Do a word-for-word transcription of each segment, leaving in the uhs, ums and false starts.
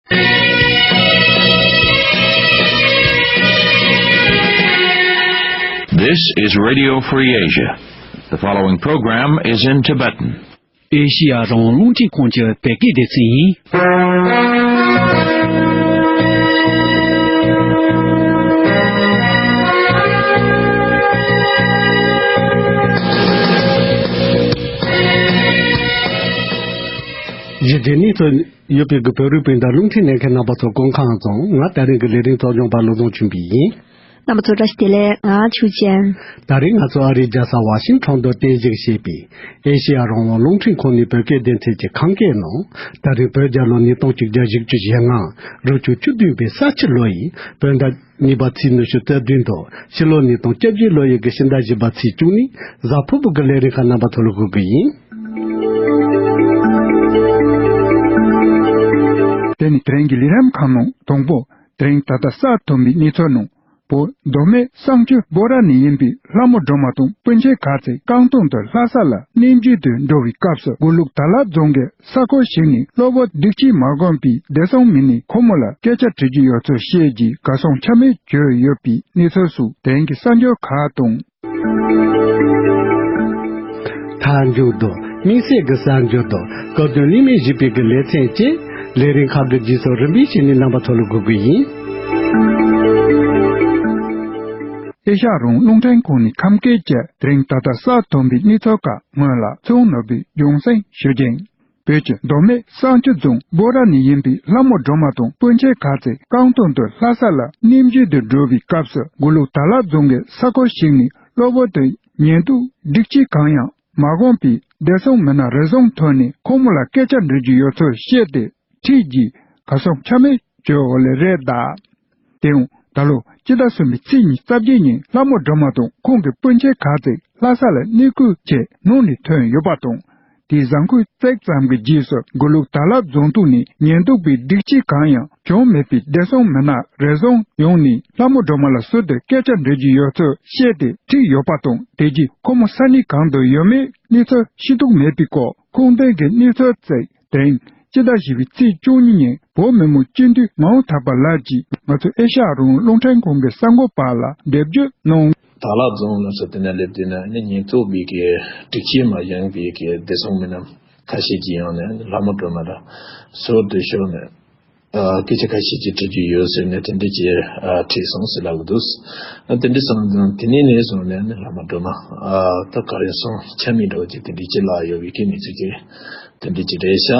This is Radio Free Asia. The following program is in Tibetan. ཨེ་ཤི་ཡ་རང་དབང་རླུང་འཕྲིན་ཁང་གི་བོད་སྐད་སྡེ་ཚན་ཡིན། གཞི་རྒྱ་གནས་ཚུལ་ཡོད་པའི་གི་བོད་རིགས་སྤུན་ཟླ་རླུང་འཕྲིན་ལེན་མཁན་རྣམ་པ་ཚོ་སྐུ་ཁམས་བཟང་། ང་ད་རིང་གི་ལས་རིམ་གཙོ་སྐྱོང་པ་བློ་བཟང་ཆོས་འཕེལ་ཡིན། རྣམ་པ་ཚོ་བཀྲ་ཤིས་བདེ་ལེགས། ང་ཆོས་ཅན། ད་རིང་ང་ཚོ་ཨ་རིའི་རྒྱལ་ས་ཝ་ཤིང་ཊོན་དུ་རྟེན་གཞི་བྱས་པའི་ཨེ་ཤེ་ཡ་རང་དབང་རླུང་འཕྲིན་ཁང་ནས་བོད་སྐད་སྡེ་ཚན་གྱི་ཁམས་སྐད་ནང་། ད་རིང་བོད་རྒྱལ་ལོ་ཉིས་སྟོང་གཅིག་བརྒྱ་བཞི་བཅུ་ཞེ་ལྔ། རབ་བྱུང་བཅུ་བདུན་པའི་ས་ཕྱི་ལོ་ཡི་བོད་ཟླ་གཉིས་པ་ཚེས་ཉི་ཤུ་རྩ་བདུན་དང་ཕྱི་ལོ་ཉིས་སྟོང་བཅོ་བརྒྱད་ལོ་ཡི་གི་ཕྱི་ཟླ་བཞི་པ་ཚེས་བཅུ་གཉིས་གཟའ་ཕུར་བུ་གི་ལས་རིམ་ཁག་རྣམ་པ་ཚོ་ལ་གོ་གི་ཡིན། དེ་ནི་དེ་རིང་གི་ལས་རིམ་ཁག་ནང་དང་པོ། དེ་རིང་ད་ལྟ་གསར་ཐོན་པའི་གནས་ཚུལ་ནང་། བོད་མདོ་སྨད་གསང་སྤྱོད་སྦོ་ར་ནས་ཡིན་པའི་ལྷ་མོ་སྒྲོལ་མ་དང་སྤུན་མཆེད་ཁག་ཅིག་རྐང་ཐང་དུ་ལྷ་ས་ལ་གནས་མཇལ་དུ་འགྲོ་བའི་སྐབས་སུ། དགུ་ལུག་དྭགས་ལྷ་རྫོང་གི་ས་ཁུལ་ཞིག་ནས་གློ་བུར་སྡིག་ཆས་མ་བསྒོངས་པའི་བདེ་སྲུང་མི་སྣས་ཁོ་མོ་ལ་སྐད་ཆ་དྲི་རྒྱུ་ཡོད་ཚུལ་བཤད་རྗེས་གར་སོང་ཆ་མེད་བྱས་ཡོད་པའི་གནས་ཚུལ་སོགས་དེ་རིང་གི་གསར་འགྱུར་ཁག་དང་། མཐའ་མཇུག་ཏུ་དམིགས་བསལ་གྱི་གསར་འགྱུར་དང་སྐུ་མདུན་གླེང་མོལ་ཞུས་པའི་གི་ལེ་ཚན་བཅས་ལས་རིམ་ཁག་གི་རྗེས་སུ་རིམ་པས་བྱས་ནས་རྣམ་པ་ཚོ་ལ་གོ་གི་ཡིན། ཨེ་ཤ་ཡ་རང་དབང་རླུང་འཕྲིན་ཁང་ནས་ཁམས་སྐད་ཀྱི་དེ་རིང་ད་ལྟ་གསར་ཐོན་པའི་གནས་ཚུལ་ཁག་སྔོན་ལ་ཚེ་དབང་ནོར་བུས་རྒྱང་སྲིང་ཞུ་རྒྱུ་ཡིན། བོད་ཀྱི་མདོ་སྨད་གསང་སྤྱོད་རྫོང་སྦོ་ར་ནས་ཡིན་པའི་ལྷ་མོ་སྒྲོལ་མ་དང་སྤུན་མཆེད་ཁག་ཅིག་རྐང་ཐང་དུ་ལྷ་ས་ལ་གནས་མཇལ་དུ་འགྲོ་བའི་སྐབས་སུ། དགུ་ལུག་དྭགས་ལྷ་རྫོང་གི་ས་ཁུལ་ཞིག་ནས་གློ་བུར་དུ་ཉེན་དུག་སྡིག་ཆས་གང་ཡང་མ་བསྒོངས་པའི་བདེ་སྲུང་མི་སྣ་རེ་ཟུང་ཐོན་ནས་ཁོ་མོ་ལ་སྐད་ཆ་འདྲི་རྒྱུ་ཡོད་ཚུལ་བཤད་དེ་ཁྲིད་རྗེས་གར་སོང་ཆ་མེད་བྱས་ཡོད་ལེ་རེད་གདའ། དེ་ཡང་ད་ལོ་སྤྱི་ཟླ་གསུམ་པའི་ཚེས་ཉི་ཤུ་རྩ་བརྒྱད་ཉིན་ལྷ་མོ་སྒྲོལ་མ་དང་ཁོང་གི་སྤུན་མཆེད་ཁག་ཅིག་ལྷ་ས་ལ་གནས་སྐོར་ཆེད་ནང་ནས་ཐོན་ཡོད་པ་དང་། དེའི་གཟའ་འཁོར་གཅིག་ཙམ་གྱི་རྗེས་སུ་དགུ་ལུག་དྭགས་ལྷ་རྫོང་ཐོག་ནས་ཉེན་དུག་པའི་སྡིག་ཆས་གང་ཡང་བྱུང་མེད་པའི་བདེ་སྲུང་མི་སྣ་རེ་ཟུང་ཡོང་ནས་ལྷ་མོ་སྒྲོལ་མ་ལ་ཟུར་དུ་སྐད་ཆ་འདྲི་རྒྱུ་ཡོད་ཚུལ་བཤད་དེ་ཁྲིད་ཡོད་པ་དང་། དེ་རྗེས་ཁོ་མོ་ས་གནས་གང་དུ་ཡོད་མེད་གནས་ཚུལ་ཤེས་རྟོགས་མེད་པའི་སྐོར་ཁུངས་ལྡན་གྱི་གནས་ཚུལ་བཅས། དེ་རིང་སྤྱི་ཟླ་བཞི་པའི་ཚེས་བཅུ་གཉིས་ཉིན་བོད་མི་མང་སྤྱི་འཐུས་མ་འོངས་ཐག་པ་ལགས་ཀྱིས་ང་ཚོ་ཨེ་ཤ་ཡ་རང་དབང་རླུང་འཕྲིན་ཁང་གི་གསར་འགོད་པ་ལ་འགྲེལ་བརྗོད་གནང་། དྭགས་ལྷ་རྫོང་ལ་སོགས་དེ་ནས་སླེབས་དུས་ན་ནི་ཉེན་རྟོག་པའི་གི་སྒྲིག་ཆས་མ་བཞེངས་པའི་གི་བདེ་སྲུང་མི་སྣ་ཁ་ཤས་ཀྱིས་ཡོང་ནས་ལྷ་མོ་སྒྲོལ་མ་ལ་ཟུར་དུ་ཤོག་ནས་སྐད་ཆ་ཁ་ཤས་ཀྱིས་དྲི་རྒྱུ་ཡོད་ཟེར་ནས་དེ་འདྲ་ཅིག་དྲིས་སོང་ཟེར་ལབ་ཀྱི་འདུག་དེ་འདྲ་སོང་ཙང་དེ་ནས་ནས་བཟུང་ནས་ནི་ལྷ་མོ་སྒྲོལ་མ་ད་ག་རེ་སོང་ཆ་མེད་འདྲ་བོ་ཅིག་དེ་འདྲ་ཅིག་ལབ་ཡོད་པའི་གི་གནས་ཚུལ་ཅིག་དེ་འདྲ་ཅིག་རེད་ཤག་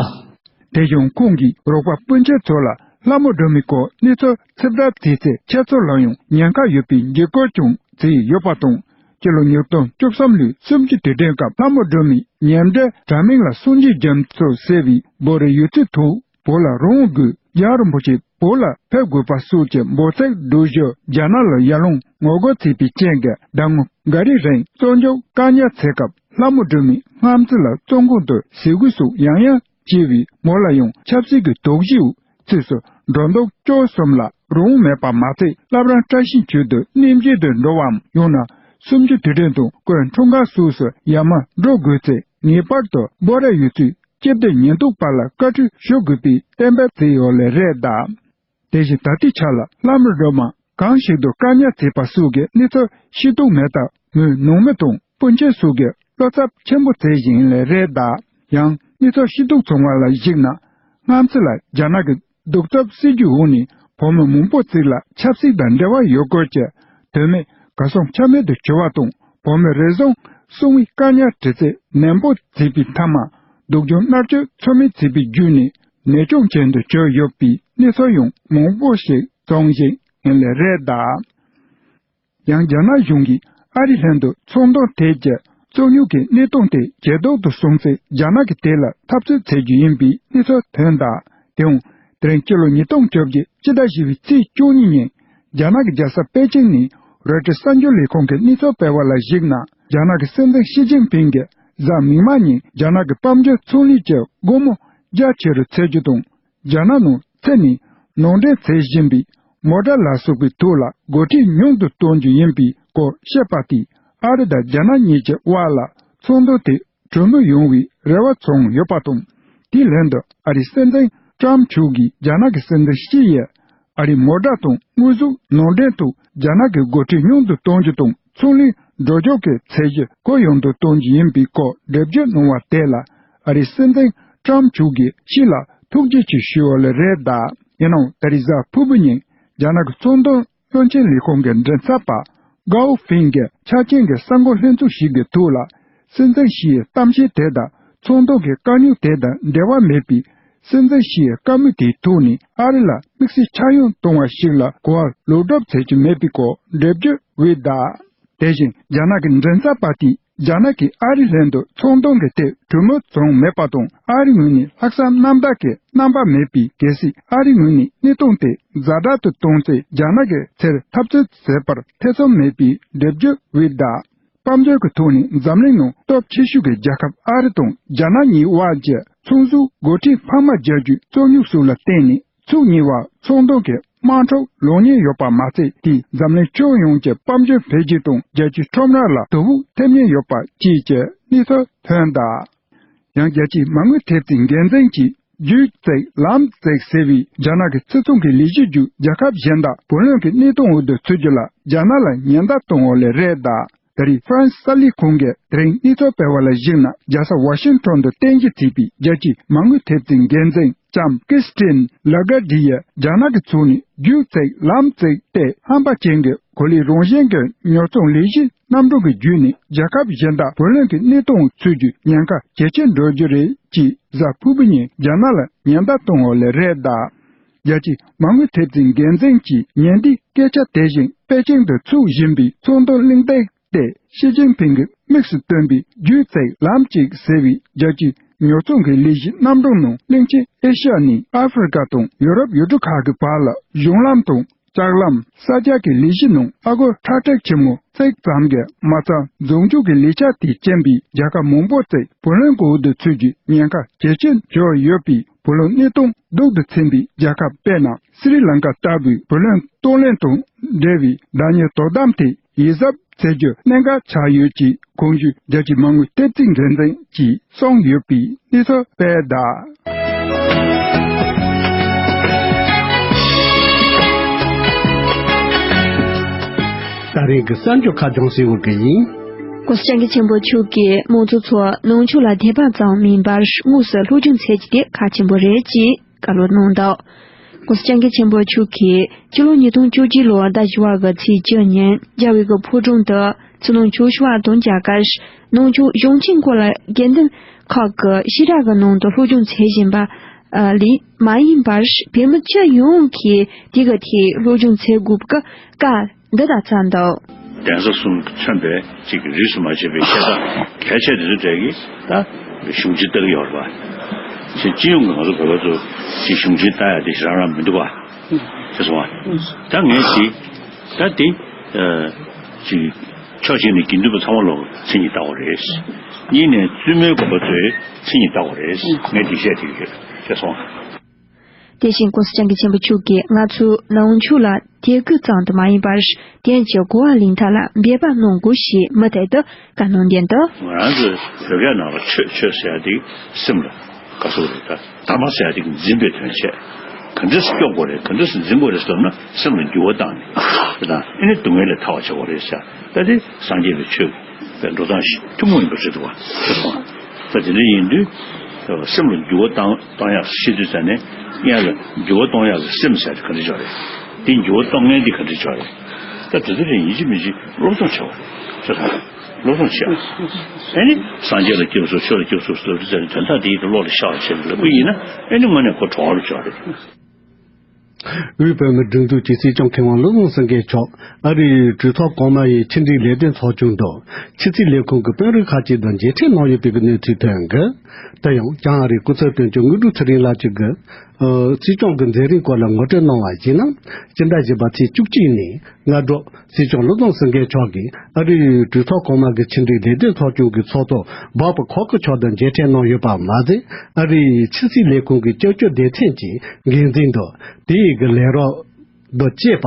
དེ་བཞིན་ཁོང་གིས་རོགས་པ་སྤུན་མཆེད་ཚོ་ལ་ལྷ་མོ་སྒྲོལ་མའི་སྐོར་གནས་ཚུལ་ཚིག་ཐག་བཅད་ཚེ་ཁྱེད་ཚོ་ལ་ཡང་ཉེན་ཁ་ཡོད་པའི་འཇིགས་སྐུལ་ཀྱང་བྱས་ཡོད་པ་དང་། སྤྱི་ལོ་ཉིས་སྟོང་བཅུ་གསུམ་ལོའི་གསུམ་བཅུའི་དུས་དྲན་སྐབས་ལྷ་མོ་སྒྲོལ་མའི་ཉེ་འབྲེལ་དྲ་མིག་ལ་སངས་རྒྱས་རྒྱ་མཚོ་ཟེར་བའི་འབོད་རིགས་ཡོད་ཚུལ་ཐོག་བོད་ལ་རང་དབང་དགོས། རྒྱལ་བ་རིན་པོ་ཆེ་བོད་ལ་ཕེབས་དགོས་པ་སོགས་ཀྱི་འབོད་ཚིག་སྒྲོག་བཞིན་རྒྱ་ནག་ལ་ཡར་ལངས་ངོ་རྒོལ་བྱས་པའི་རྐྱེན་གྱིས་ཟླ་ངོ་འགའ་རེའི་རིང་བཙོན་འཇུག་བཀག་ཉར་བྱས་སྐབས་ལྷ་མོ་སྒྲོལ་མའི་སྔ་ཚོད་ལ་བཙོན་ཁང་དུ་ཟས་གོས་སོགས་ཡང་ཡང་སྤྱད་པས་མོ་ལ་ཡང་ཆབ་སྲིད་ཀྱི་དོགས་གཞིའི་ཚིགས་སུ་སྒྲོ་འདོགས་བཅུ་གསུམ་ལ་རང་དབང་མེད་པ་མ་ཚད་བླ་བྲང་བཀྲ་ཤིས་འཁྱིལ་དུ་གནས་མཇལ་དུ་འགྲོ་བའམ་ཡང་ན་གསུམ་བཅུའི་དུས་དྲན་དང་སྐུ་འཁྲུངས་སྐར་སོགས་སུ་ཡར་མར་འགྲོ་དགོས་ཚེ་ངེས་པར་དུ་སྦོ་ར་ཡུལ་གྱི་སྤྱི་བདེ་ཉེན་རྟོག་པ་ལ་བཀའ་འཁྲོལ་ཞུ་དགོས་པའི་གཏན་འབེབས་བྱས་ཡོད་ལེ་རེད་གདའ། དེ་བཞིན་ད་ལྟའི་ཆ་ལ་ལྷ་མོ་སྒྲོལ་མ་གང་ཞིག་ཏུ་བཀག་ཉར་བྱས་པ་སོགས་ཀྱི་གནས་ཚུལ་ཤེས་རྟོགས་མེད་སྟབས་མོའི་ནང་མི་དང་སྤུན་མཆེད་སོགས་ཀྱིས་བློ་འཚབ་ཆེན་པོ་བྱེད་བཞིན་ལེ་རེད་གདའ། ཡང་གནས་ཚུལ་ཤེས་རྟོགས་བྱུང་བ་ལ་གཞིགས་ན་སྔ་ཚོད་ལ་རྒྱ་ནག་གི་གདུག་རྩུབ་སྲིད་ཇུས་འོག་ནས་བོད་མི་མང་པོ་ཅིག་ལ་ཆབ་སྲིད་དང་འབྲེལ་བ་ཡོད་སྐོར་གྱི་དོན་མེད་གར་སོང་ཆ་མེད་དུ་གྱུར་བ་དང་བོད་མི་རེ་ཟུང་སྲིད་དབང་བཀག་ཉར་དྲི་རྩད་ནན་པོ་བྱས་པའི་མཐའ་མ་སྡུག་སྦྱོང་མནར་གཅོད་ཚད་མེད་བྱས་པའི་བརྒྱུད་ནས་ནད་གཅོང་ཅན་དུ་གྱུར་ཡོད་པའི་གནས་ཚུལ་ཡང་མང་པོ་ཞིག་བྱུང་བཞིན་ཡིན་ལེ་རེད་གདའ། ཡང་རྒྱ་ནག་གཞུང་གིས་ཨ་རིའི་ལྷན་དུ་ཚོང་དོན་ཐད་ཀྱི་རྩོད་རྙོག་གི་གནས་སྟངས་དེ་ཇེ་སྡུག་ཏུ་སོང་ཚེ་རྒྱ་ནག་གིས་དེ་ལ་འཐབ་རྩོད་བྱེད་རྒྱུ་ཡིན་པའི་གནས་ཚུལ་ཐོན་གདའ། དེའང་དེ་རིང་སྤྱི་ལོ་ཉིས་སྟོང་བཅོ་བརྒྱད་སྤྱི་ཟླ་བཞི་པའི་ཚེས་བཅུ་གཉིས་ཉིན་རྒྱ་ནག་གི་རྒྱལ་ས་པེ་ཅིང་ནས་རོའི་ཊར་གསར་འགྱུར་ལས་ཁང་གིས་གནས་ཚུལ་སྤེལ་བ་ལ་གཞིགས་ན་རྒྱ་ནག་གི་སྲིད་འཛིན་ཞི་ཅིན་ཕིང་གིས་གཟའ་མིག་དམར་ཉིན་རྒྱ་ནག་གི་དཔལ་འབྱོར་ཚོང་ལས་ཀྱི་སྒོ་མོ་རྒྱ་ཆེ་རུ་བྱེད་རྒྱུ་དང་། རྒྱ་ནག་ནང་ཚུད་ནས་ནང་འདྲེན་བྱེད་བཞིན་པའི་མོ་ཊ་ལ་སོགས་པའི་ཐོག་ལ་སྒོ་ཁྲལ་ཉུང་དུ་གཏོང་རྒྱུ་ཡིན་པའི་སྐོར་བཤད་པ་དེས་ཨ་རི་དང་རྒྱ་ནག་གཉིས་ཀྱི་དབར་ལ་ཚོང་དོན་དེ་གྲོས་མོལ་ཡོང་བའི་རེ་བ་བྱུང་ཡོད་པ་དང་། དེའི་ལན་དུ་ཨ་རིའི་སྲིད་འཛིན་ ཀྲམ་མཆོག་གིས་རྒྱ་ནག་གི་སྲིད་འཛིན་ཞི་ཡིས་ཨ་རིའི་མོ་ཊ་དང་དངོས་ཟོག་ནང་འདྲེན་ཐོག་རྒྱ་ནག་གི་འགོ་ཁྲིད་ཉུང་དུ་གཏོང་རྒྱུ་དང་ཚོང་ལས་འགྲོ་སྐྱོད་ཀྱི་ཚད་གཞི་གུ་ཡངས་དུ་གཏོང་རྒྱུ་ཡིན་པའི་སྐོར་འགྲེལ་བརྗོད་གནང་བ་དེ་ལ་ཨ་རིའི་སྲིད་འཛིན་ཀྲམ་མཆོག་གིས་ཞི་ལ་ཐུགས་རྗེ་ཆེ་ཞུས་པ་ལ་རེད་གདའ། ཡིན་ནའང་ད་རེས་གཟའ་ཕུར་བུ་ཉིན་རྒྱ་ནག་གི་ཚོང་དོན་བློན་ཆེན་ལས་ཁུངས་ཀྱི་མགྲིན་ཚབ་པ་གའོ་ཧྥིང་གིས་ཆ་རྐྱེན་གྱི་གསར་འགོད་ལྷན་ཚོགས་ཤིག་གི་ཐོག་ལ། སྲིད་འཛིན་ཞི་ཡི་གཏམ་བཤད་དེ་དང་ཚོང་དོན་གྱི་དཀའ་རྙོག་དེ་དང་འབྲེལ་བ་མེད་པའི་སྲིད་འཛིན་ཞི་ཡི་བཀའ་མོལ་དེའི་ཐོག་ནས་ཨ་རི་ལ་དམིགས་བསལ་ཆག་ཡང་གཏོང་བ་ཞིག་ལ་གོ་བ་ལོག་སྒྲུབ་བྱེད་ཀྱི་མེད་པའི་སྐོར་འགྲེལ་བརྗོད་འོས་གདའ། དེ་བཞིན་རྒྱ་ནག་གི་མགྲིན་ཚབ་པ་དེས་རྒྱ་ནག་གིས་ཨ་རི་ལྷན་དུ་ཚོང་དོན་གྱི་ཐད་གྲོས་མོལ་བྱུང་མེད་པ་དང་ཨ་རིའི་ངོས་ནས་ལྷག་བསམ་རྣམ་དག་གི་རྣམ་པ་མེད་པས། གལ་སྲིད་ཨ་རིའི་ངོས་ནས་གནས་སྟངས་དེ་ཛ་དྲག་ཏུ་གཏོང་ཚེ་རྒྱ་ནག་གི་ཚུར་འཐབ་རྩོད་བྱེད་པར་ཐེ་ཚོམ་མེད་པའི་འགྲེལ་བརྗོད་འོས་གདའ། དཔལ་འབྱོར་གྱི་ཐོག་ནས་འཛམ་གླིང་ནང་སྟོབས་ཆེ་ཤོས་ཀྱི་རྒྱལ་ཁབ་ཨ་རི་དང་རྒྱ་ནག་གཉིས་དབར་གྱི་ཚོང་ཟོག་འགོ་ཁྲིད་འཕར་མ་རྒྱག་རྒྱུའི་རྩོད་རྙོག་སོགས་ལ་བརྟེན་ནས། ཕྱོགས་གཉིས་བར་ཚོང་དོན་གྱི་དམག་འཁྲུག་ལངས་ཉེན་ཡོད་པ་མ་ཚད། དེས་འཛམ་གླིང་ཁྱོན་ཡོངས་ཀྱི་དཔལ་འབྱོར་འཕེལ་རྒྱས་དང་རྒྱལ་སྤྱིའི་ཁྲོམ་ར་ལ་དོ་ཕོག་ཐེབས་ཉེན་ཡོད་པ་བཅས་ཀྱི་གནས་ཚུལ་ཐོན་གདའ། ཡང་རྒྱལ་སྤྱིའི་མ་དངུལ་ཐེབས་རྩའི་འགན་འཛིན་གྱིས་རྒྱུ་བཙུགས་ལམ་བཙུགས་ཟེར་བའི་རྒྱ་ནག་གི་ཕྱི་ཚོང་གི་ལས་གཞི་བརྒྱུད་རྒྱལ་ཁབ་གཞན་དང་བུ་ལོན་གྱི་གནས་སྟངས་འོག་ཏུ་ཚུད་རྒྱུ་ལ་རྒྱ་ནག་ལ་ཉེན་བརྡ་གཏོང་བ་ལས་རེད་གདའ། ད་རེས་ཧྥ་རན་སི་གསར་ལས་ཁང་གིས་དེ་རིང་གནས་ཚུལ་སྤེལ་བ་ལ་གཞིགས་ན། རྒྱལ་ས་ཝ་ཤིང་ཊོན་དུ་རྟེན་གཞི་བྱས་པའི་རྒྱལ་སྤྱིའི་མ་དངུལ་ཐེབས་རྩའི་འགན་འཛིན་ལྕམ་ཀིར་སྟིན་ལ་གར་ཌི་ཡིས་རྒྱ་ནག་གི་ཕྱོགས་ནས་རྒྱུ་བཙུགས་ལམ་བཙུགས་ཏེ། ཧམ་པ་ཅན་གྱི་གོ་ལའི་རང་བཞིན་གྱི་ཉོ་ཚོང་ལས་གཞིའི་གནམ་གྲུ་གི་བརྒྱུད་ནས་རྒྱལ་ཁབ་གཞན་དག་བུ་ལོན་གྱི་གནས་སྟངས་ཚུད་རྒྱུའི་ཉེན་ཁ་ཇེ་ཆེར་འགྲོ་རྒྱུ་རེད་ཅེས་གཟའ་ཕུར་བུ་ཉིན་རྒྱ་ནག་ལ་ཉེན་བརྡ་གཏོང་བ་ལས་རེད་གདའ། རྒྱལ་སྤྱིའི་མ་དངུལ་ཐེབས་རྩའི་འགན་འཛིན་གྱིས་ཉེ་འདིའི་སྐད་ཆ་དེ་བཞིན་པེ་ཅིང་དུ་ཚུགས་བཞིན་པའི་ཚོང་དོན་གླེང་སྟེགས་ཏེ། ཞི་ཅིན་ཕིང་གིས་དམིགས་སུ་བཏོན་པའི་རྒྱུ་བཙུགས་ལམ་གཅིག་ཟེར་བའི་རྒྱལ་སྤྱིའི་ཉོ་ཚོང་གི་ལས་གཞིའི་གནམ་གྲུ་ནང་གླིང་ཆེན་ཨེ་ཤི་ཡ་ནས་ཨ་ཧྥེ་རི་ཁ་དང་ཡོ་རོབ་ཡུལ་གྲུ་ཁག་གི་བར་ལ་གཞུང་ལམ་དང་ལྕགས་ལམ། ས་ཆ་གི་ལས་གཞི་ནང་ཨ་སྒོར་ཁྲག་ཁྲིག་ཆེན་མོ་གཅིག་ཙམ་གྱི་མ་རྩ་འཛུགས་འཇུག་གི་ལས་འཆར་དེ་རྐྱེན་པས་རྒྱལ་ཁབ་མང་པོ་ཅིག་བུ་ལོན་གྱི་འོག་ཏུ་ཚུད་རྒྱུའི་ཉེན་ཁ་ཇེ་ཆེར་འགྱུར་ཡོད་པས། བུ་ལོན་གནས་སྟངས་སྡུག་ཏུ་ཕྱིན་པའི་རྒྱལ་ཁབ་དཔེར་ན་སི་རི་ལང་ཀ་ལྟ་བུའི་བུ་ལོན་གཏོང་ལེན་དང་འབྲེལ་བའི་བདག་གཉེར་དོ་དམ་དེ་ཡིད་གཟབ་བྱེད་རྒྱུ་གནད་འགག་ཆགས་ཡོད་ཅེས་གོང་ཞུས་རྒྱལ་སྤྱིའི་མ་དངུལ་ཐེབས་རྩའི་འགན་འཛིན་གྱིས་གསུངས་ཡོད་པའི་གནས་ཚུལ་སྤེལ་གདའ། ད་རེས་ཀྱི་གསར་འགྱུར་ཁག་ལྗོངས་སེ་འུར་གི་ཡིན། ༸གོང་ས་༸སྐྱབས་མགོན་ཆེན་པོ་མཆོག་གིས་མང་གཙོ་ཚོ་ནང་ཆོས་ལ་དད་པ་ཙམ་མིན་པར་དངོས་སུ་སློབ་སྦྱོང་བྱེད་རྒྱུ་དེ་གལ་ཆེན་པོ་རེད་ཅེས་བཀའ་སློབ་གནང་འདུག ༸གོང་ས་༸སྐྱབས་མགོན་ཆེན་པོ་མཆོག་གིས་ཕྱི་ལོ་ཉིས་སྟོང་བཅུ་གཅིག་ལོའི་ཟླ་བཞི་པ་གི་ཚེས་བཅུ་ཉིན་རྒྱལ་བའི་གི་ཕོ་བྲང་དུ་ཕྱི་ནང་ཆོས་ཞུ་བ་དང་མཇལ་ཁར་ནང་ཆོས་གཞུང་ཆེན་སྐོར་ལ་དགེ་འདུན་ཁག་གི་བཤད་གྲྭ་གི་ནང་དུ་སློབ་སྦྱོང་བྱེད་བཞིན་པ་ལས་མ་ཡིན་པར་བོད་མི་སྤྱི་ཡོངས་ཀྱིས་དེ་གི་ཐད་སློབ་སྦྱོང་བྱེད་དགོས་པ་གི་བཀའ་འདི་དང་འཚམས་འདུག་གདན་ས་གསུམ་མཚོན་པའི་གཅིག་གི་རིས་སུ་མ་ཆད་པའི་བཤད་གྲྭ་གལ་ཆེ་དེ་ཚོ་གྲས་ཀྱིས་ད་གཞུང་ཆེན་ལྟ་གི་ཡོད་རེད་པ། ཅིག་སྤྱི་ཡོངས་ཀྱི་ང་ཚོ་བོད་པ་ཚོ་ཅིག་གཞུང་ཆེན་ལྟ་ཡ་དེ་ཞེ་དྲག་རང་མི་འདུག་པ། དེ་སོང་བ། ད་ངས་ཅིག་ད་དེ་ཅིག་ཕྱོགས་གཅིག་ནས་དགེ་འདུན་པ་ཚང་མ་ལོ་མཚན་ཉིད་ལྟ་དགོས་རེད། གཉིས་ནས་བཙུན་མའི་དགོན་པ་ཚོའི་མཚན་ཉིད་ལྟ་དགོས་རེད། ངས་དེ་བཤད་དེ་ཡོད་དེ་སོང་བ། དེ་བཞིན་༸གོང་ས་༸སྐྱབས་མགོན་ཆེན་པོ་མཆོག་གིས་ང་ཚོས་ནང་ཆོས་ལ་དད་གུས་ཙམ་དུ་མ་ཡིན་པར་དེང་གི་གོ་བ་ལེན་ཐབས་ལ་འབད་པ་གནང་དགོས་ཞེས་མུ་མཐུད་དུ་བཀའ་གནང་དོན་དུ། ང་རང་ཚོའི་བོད་སྐད་ནང་ལ་ཆོས་ཆོས་ཟེར་ཡ་དེ་སེམས་ལ་དགའ་ཚོར་རེད། ད་དྷརྨ་ཟེར་ཡ་དེ་འཛིན་པའི་དོན་བྱས། ག་འདྲས་སེ་སྐྱོབ་དགོས་རེད། ག་འདྲས་སེ་འཛིན་དགོས་རེད་ཟེར་ན་སེམས་ལ་འགྱུར་བ་བཏང་ནས་དེ་དང་ཨེ་ནི་སྡུག་བསྔལ་ལས་ཐར་བ་བྱེད་དགོས་རེད་ཟེར། ད་དེ་སངས་རྒྱས་པའི་ཆོས་པའི་འགྲོ་སྟངས་ཤིག་ཐུན་མོང་ཡིན་པ་རེད་འདུག་བ། ད་དེ་འདྲ་ཡིན་དུས་སེམས་ལ་འགྱུར་བ་བཏང་བཏང་ཡག་ཤེས་དུས་ཙ་ནས་སྔོན་ལ་འགྱུར་བ་གཏོང་ཡག་གི་སེམས་ཟེར་དེ་ག་འདྲ་ཅིག་རེད། དེ་འགྱུར་བ་གཏོང་མཁན་དེ་ག་འདྲ་ཅིག་རེད། ད་དེ་ཚོ་དེ་ཡིན་གཅིག་མིན་གཅིག་སློབ་སྦྱོང་བྱེད་དགོས་རེད། སློབ་སྦྱོང་བྱེད་ཡག་ཨེ་ནི་སངས་རྒྱས་ལ་སྐྱབས་སུ་ཆོས་ལ་སྐྱབས་སུ་ཟེར་དུས་ཙ་ནས་དོན་དག་དེ་ཡིད་དུ་བློ་ལ་ཤར་བ་བྱས་ནས་ལབ་པ་ཡིན་ན་ཨེ་ནི་དངོས་གནས་ཁོ་གྲོགས་རུ་ཆགས་རེད། དབུས་བོད་མིའི་སྒྲིག་འཛུགས་ཀྱི་སྲིད་སྐྱོང་མཁས་དབང་བློ་བཟང་སེང་གེ་མཆོག་ཨ་རིའི་གྲོས་ཚོགས་གོང་མ་ཡི་ཕྱི་འབྲེལ་ལས་དོན་ཚོགས་ཆུང་དུ་ཕྱི་སྲིད་ལས་ཁུངས་ཀྱི་དཔོན་རིགས་ཁག་ཅིག་དང་མཇལ་འཕྲད་གནང་ཡོད་པའི་གནས་ཚུལ་ཐོན་གི། དེ་ཡང་བྱང་ཨ་རིའི་སྐུ་ཚབ་དོན་གཅོད་དངོས་གྲུབ་ཚེ་རིང་ལགས་ཀྱིས་གི། ཨ། སྲིད་སྐྱོང་གི་མཛད་རིམ་སྐོར་ལ་ངོ་སྤྲོད་གནང་བར་གཞིགས་ན། སྤྱི་ཟླ་བཞི་པ་ཚེས་བཅུ་གཅིག་ཉིན་སྔ་དྲོ་སྲིད་སྐྱོང་བློ་བཟང་སེང་གེ་མཆོག་གིས་ཨ་རིའི་གྲོས་ཚོགས་གོང་མ་གི་ཕྱི་འབྲེལ་ལས་དོན་ཚོགས་ཆུང་གི་ཚོགས་གཙོ་བྷོབ་ཁོ་ཁི་མཆོག་དང་མཇལ་འཕྲད་གནང་ཡོད་པ་མ་ཟད། ཨ་རིའི་ཕྱི་སྲིད་ལས་ཁུངས་ཀྱི་སྐྱབས་བཅོལ་སྡེ་ཚན་གྱི་འགན་འཛིན་དང་དེའི་གི་ལས་རོགས་དང་བཅས་པ།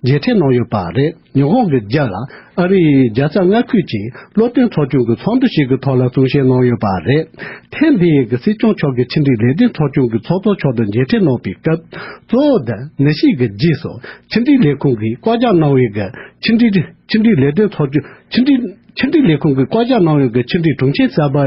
མཇལ་འཕྲད་གནང་ཡོད་པ་རེད། ཉི་ཧོང་གི་རྒྱལ་ལ་ཨ་རིའི་རྒྱལ་ས་མངའ་ཁུལ་གྱི་བློ་བསྟན་ཚོགས་ཆུང་གི་ཚོགས་འདུ་ཞིག་གི་ཐོག་ལ་གསུང་བཤད་གནང་ཡོད་པ་རེད། ཐེངས་འདིའི་གི་སྲིད་སྐྱོང་མཆོག་གི་ཕྱི་འབྲེལ་ལས་དོན་ཚོགས་ཆུང་གི་ཚོགས་གཙོ་མཆོག་ཏུ་མཇལ་འཕྲད་གནང་བའི་སྐབས། གཙོ་བོ་དེ་ནད་གཞི་གི་རྗེས་སུ་ཕྱི་འབྲེལ་ལས་ཁུངས་ཀྱིས་བཀའ་རྒྱ་གནང་བའི་གི་ཕྱི་འབྲེལ་ཕྱི་འབྲེལ་ལས་དོན་ཚོགས་ཆུང་ཕྱི་འབྲེལ་ཕྱི་འབྲེལ་ལས་ཁུངས་ཀྱིས་བཀའ་རྒྱ་གནང་བའི་གི་ཕྱི་འབྲེལ་དྲུང་ཆེ་གསར་པ་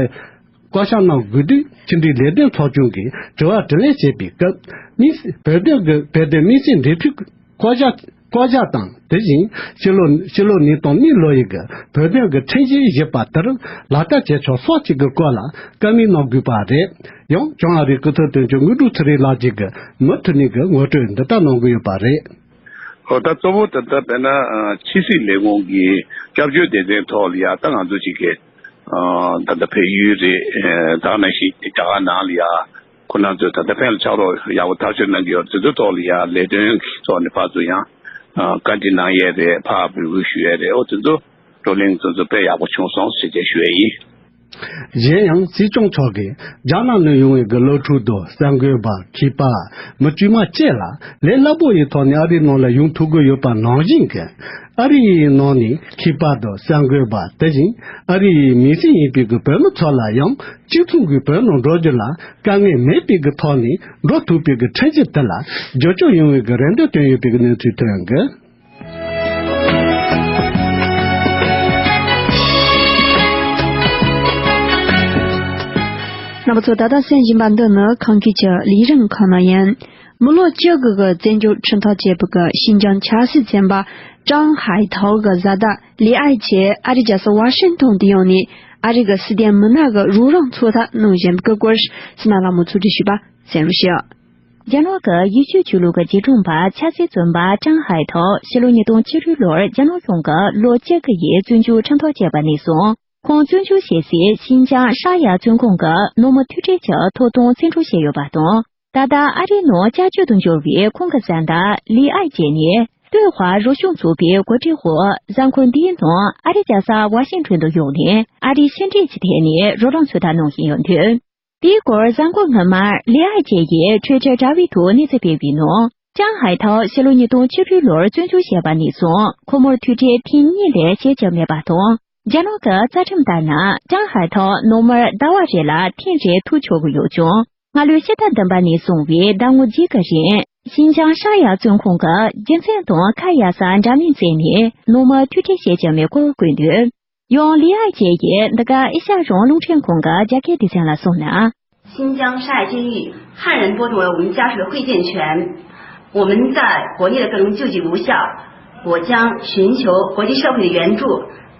བསྐོ་བཞག་གནང་དགོས་དུས། ཕྱི་འབྲེལ་ལས་དོན་ཚོགས་ཆུང་གིས་དྲི་བ་དྲིས་ལན་བྱས་པའི་སྐབས། དམིགས་བོད་དོན་གྱི་བོད་དོན་དམིགས་བསལ་འབྲེལ་མཐུད་བསྐོ་བཞག་བསྐོ་བཞག་དང་། དེ་བཞིན་ཕྱི་ལོ་ཕྱི་ལོ་ཉིས་སྟོང་གཉིས་ལོ་ཡི་གི་བོད་དོན་གྱི་ཁྲིམས་གཞི་བཞི་པ་ལྟར་ལག་བསྟར་བྱས་ཆོག་སོགས་ཀྱི་གི་སྐོར་ལ་བཀའ་མོལ་གནང་དགོས་པ་རེད། ཡང་བྱང་ཨ་རིའི་སྐུ་ཚབ་དོན་གཅོད་དངོས་གྲུབ་ཚེ་རིང་ལགས་ཀྱིས་གི་མུ་མཐུད་ནས་གི་ངོ་སྤྲོད་འདི་ལྟར་གནང་གི་ཡོད་པ་རེད། ཨོ་ད་གཙོ་བོ་ད་ལྟ་དཔེར་ན་ཕྱི་སྲིད་ལས་ཁུངས་ཀྱི་སྐྱབས་བཅོལ་སྡེ་ཚན་ཐོག་ལ་ཡ་ད་ང་ཚོ་ཅིག་གི་ད་ལྟ་བལ་ཡུལ་རེད། ད་ག་ནང་བཞིན་རྒྱ་གར་ནང་ལ་ཡ་ཁོ་རང་ཚོས་ད་ལྟ་ཕན་ལ་ཕྱག་རོགས་ཡག་པོ་ཐག་གཅོད་གནང་གི་ཡོད། དེ་ཚོའི་ཐོག་ལ་ཡ་ལས་དོན་གྱི་ཐོག་ནས་ཕར་ཚུར་ཡང་བཀའ་འདྲི་གནང་ཡས་རེད། ཕར་འབོད་སྐུལ་ཞུ་ཡས་རེད། ཨོ་དེ་ཚོ་བགྲོ་གླེང་དེ་ཚོ་དཔེ་ཡག་པོ་བྱུང་སོང་ཟེར་བྱས་ཞུ་ཡས་ཡིན། གཞན་ཡང་སྲིད་སྐྱོང་མཆོག་གིས་རྒྱ་ནག་ནས་ཡོང་བའི་གི་སློབ་ཕྲུག་དང་གསར་འགོད་པ། མཁས་པ། མི་དཀྱུས་མ་བཅས་ལ་ལས་སླ་པོ་ཡི་ཐོག་ནས་ཨ་རིའི་ནང་ལ་ཡོང་ཐུབ་ཀྱི་ཡོད་པ་ནང་བཞིན་གྱི། ཨ་རིའི་ནང་ནས་མཁས་པ་དང་གསར་འགོད་པ། དེ་བཞིན་ཨ་རིའི་མི་སེར་ཡིན་པའི་གི་བོད་མི་ཚོ་ལ་ཡང་གཅིག་མཚུངས་ཀྱི་བོད་ནང་འགྲོ་རྒྱུ་ལ་དཀའ་ངལ་མེད་པའི་གི་ཐོག་ནས་འགྲོ་ཐུབ་པའི་གི་ཁྲིམས་གཞི་དེ་ལ་བསྒྱུར་བཅོས་ཡོང་བའི་གི་རེ་འདུན་བཏོན་ཡོད་པའི་གི་གནས་ཚུལ་ཐོན་གི། རྣམ་པ་ཚོ་ད་ལྟ་གསན་བཞིན་པ་འདི་ནི་ཁམས་སྐད་ཀྱི་ལས་རིམ་ཁག་ནང་ཡིན། མི་ལོ་བཅུ་དགུ་གི་བཙན་བྱོལ་ཁྲིམས་ཐག་བཅད་པའི་གི་ཤིན་ཅང་ཆབ་སྲིད་འཛིན་པ་ཀྲང་ཧའེ་ཐའོ་གི་བཟའ་ཟླ་ལི་ཨའེ་ཅེ་ཨ་རི་རྒྱལ་ས་ཝ་ཤིང་ཏོན་དུ་ཡོང་ནས་ཨ་རི་གི་སྲིད་དོན་མི་སྣ་གི་རོགས་རམ་ཚོད་ལྟ་གནང་བཞིན་པའི་གི་སྐོར་སི་ན་ལགས་མོ་ཚོ་འདྲི་ཞུས་པ་གསན་རོགས་ཞུ། རྒྱ་ནག་གི་ཡུལ་ཤུལ་ཆོས་ལུགས་ཀྱི་རྗེས་དྲན་པ་ཆབ་སྲིད་བཙོན་པ་ཀྲང་ཧའེ་ཐའོ་ཕྱི་ལོ་ཉིས་སྟོང་བཅུ་དྲུག་ལོར་རྒྱ་ནག་གཞུང་གིས་ལོ་བཅུ་དགུ་ཡི་བཙོན་འཇུག་ཁྲིམས་ཐག་བཅད་པ་ནས་བཟུང་། ཁོང་བཙོན་འཇུག་བྱེད་སའི་ཤིན་ཅང་ཧྲ་ཡ་བཙོན་ཁང་གི་ནང་མི་ཐུག་འཕྲད་ཀྱི་ཐོབ་ཐང་བཙན་འཕྲོག་བྱས་ཡོད་པ་དང་། ད་ལྟ་ཨ་རིའི་ནང་སྐྱབས་བཅོལ་དུ་འབྱོར་བའི་ཁོང་གི་བཟའ་ཟླ་ལི་ཨའེ་ཅེ་ནི་ཏུའུ་ཧྭ་རོགས་སྐྱོར་ཚོགས་པའི་གོ་སྒྲིག་འོག་གཟའ་འཁོར་འདིའི་ནང་ཨ་རི་རྒྱལ་ས་ཝ་ཤིང་ཏོན་དུ་ཡོང་ནས་ཨ་རིའི་ཕྱི་འབྲེལ་གྱི་ཐད་ནས་རོགས་རམ་ཚོད་ལྟ་གནང་བཞིན་ཡོད་འདུག་དེའི་སྐོར་གཟའ་འཁོར་སྔོན་མར་ལི་ཨའེ་ཅེ་ཡིས་ཊུའི་ཊར་དྲ་བའི་ཐོག་གནས་ཚུལ་སྤེལ་བའི་ནང་། ཀྲང་ཧའེ་ཐའོ་ཕྱི་ལོ་ཉིས་སྟོང་བཅུ་དྲུག་ལོར་བཙོན་འཇུག་བྱས་པ་ནས་བཟུང་ཁོ་མོར་ཐུག་འཕྲད་ཐེངས་གཉིས་ལས་བྱེད་ཀྱི་མེད་པ་དང་། རྒྱ་ནག་གི་རྩ་ཁྲིམས་ལྟར་ན་ཀྲང་ཧའེ་ཐའོ་ནང་མིར་ཟླ་བ་རེ་ལ་ཐེངས་རེ་ཐུག་ཆོག་གི་ཡོད་ཀྱང་། སྔ་ལོའི་ཕྱི་ཟླ་བདུན་པ་ནས་བཟུང་བའི་ཟླ་ངོ་གཅིག་གི་རིང་ཤིན་ཅང་ཧྲ་ཡ་བཙོན་ཁང་གི་རྒྱུ་མཚན་དང་ཁ་གཡར་ས་འདྲ་མིན་བཙལ་ནས་ནང་མིར་ཐུག་འཕྲད་བྱེད་ཀྱི་མེད་སྐོར་བཀོད་འདུག་ཡང་ལི་ཨའེ་ཅེ་ཡིས་འདི་ག་ཨེ་ཤ་ཡ་རང་དབང་རླུང་འཕྲིན་ཁང་གི་རྒྱ་སྐད་སྡེ་ཚན་ལ་གསུངས་ན། 新疆沙雅监狱，汉人剥夺了我们家属的会见权，我们在国内的各种救济无效，我将寻求国际社会的援助，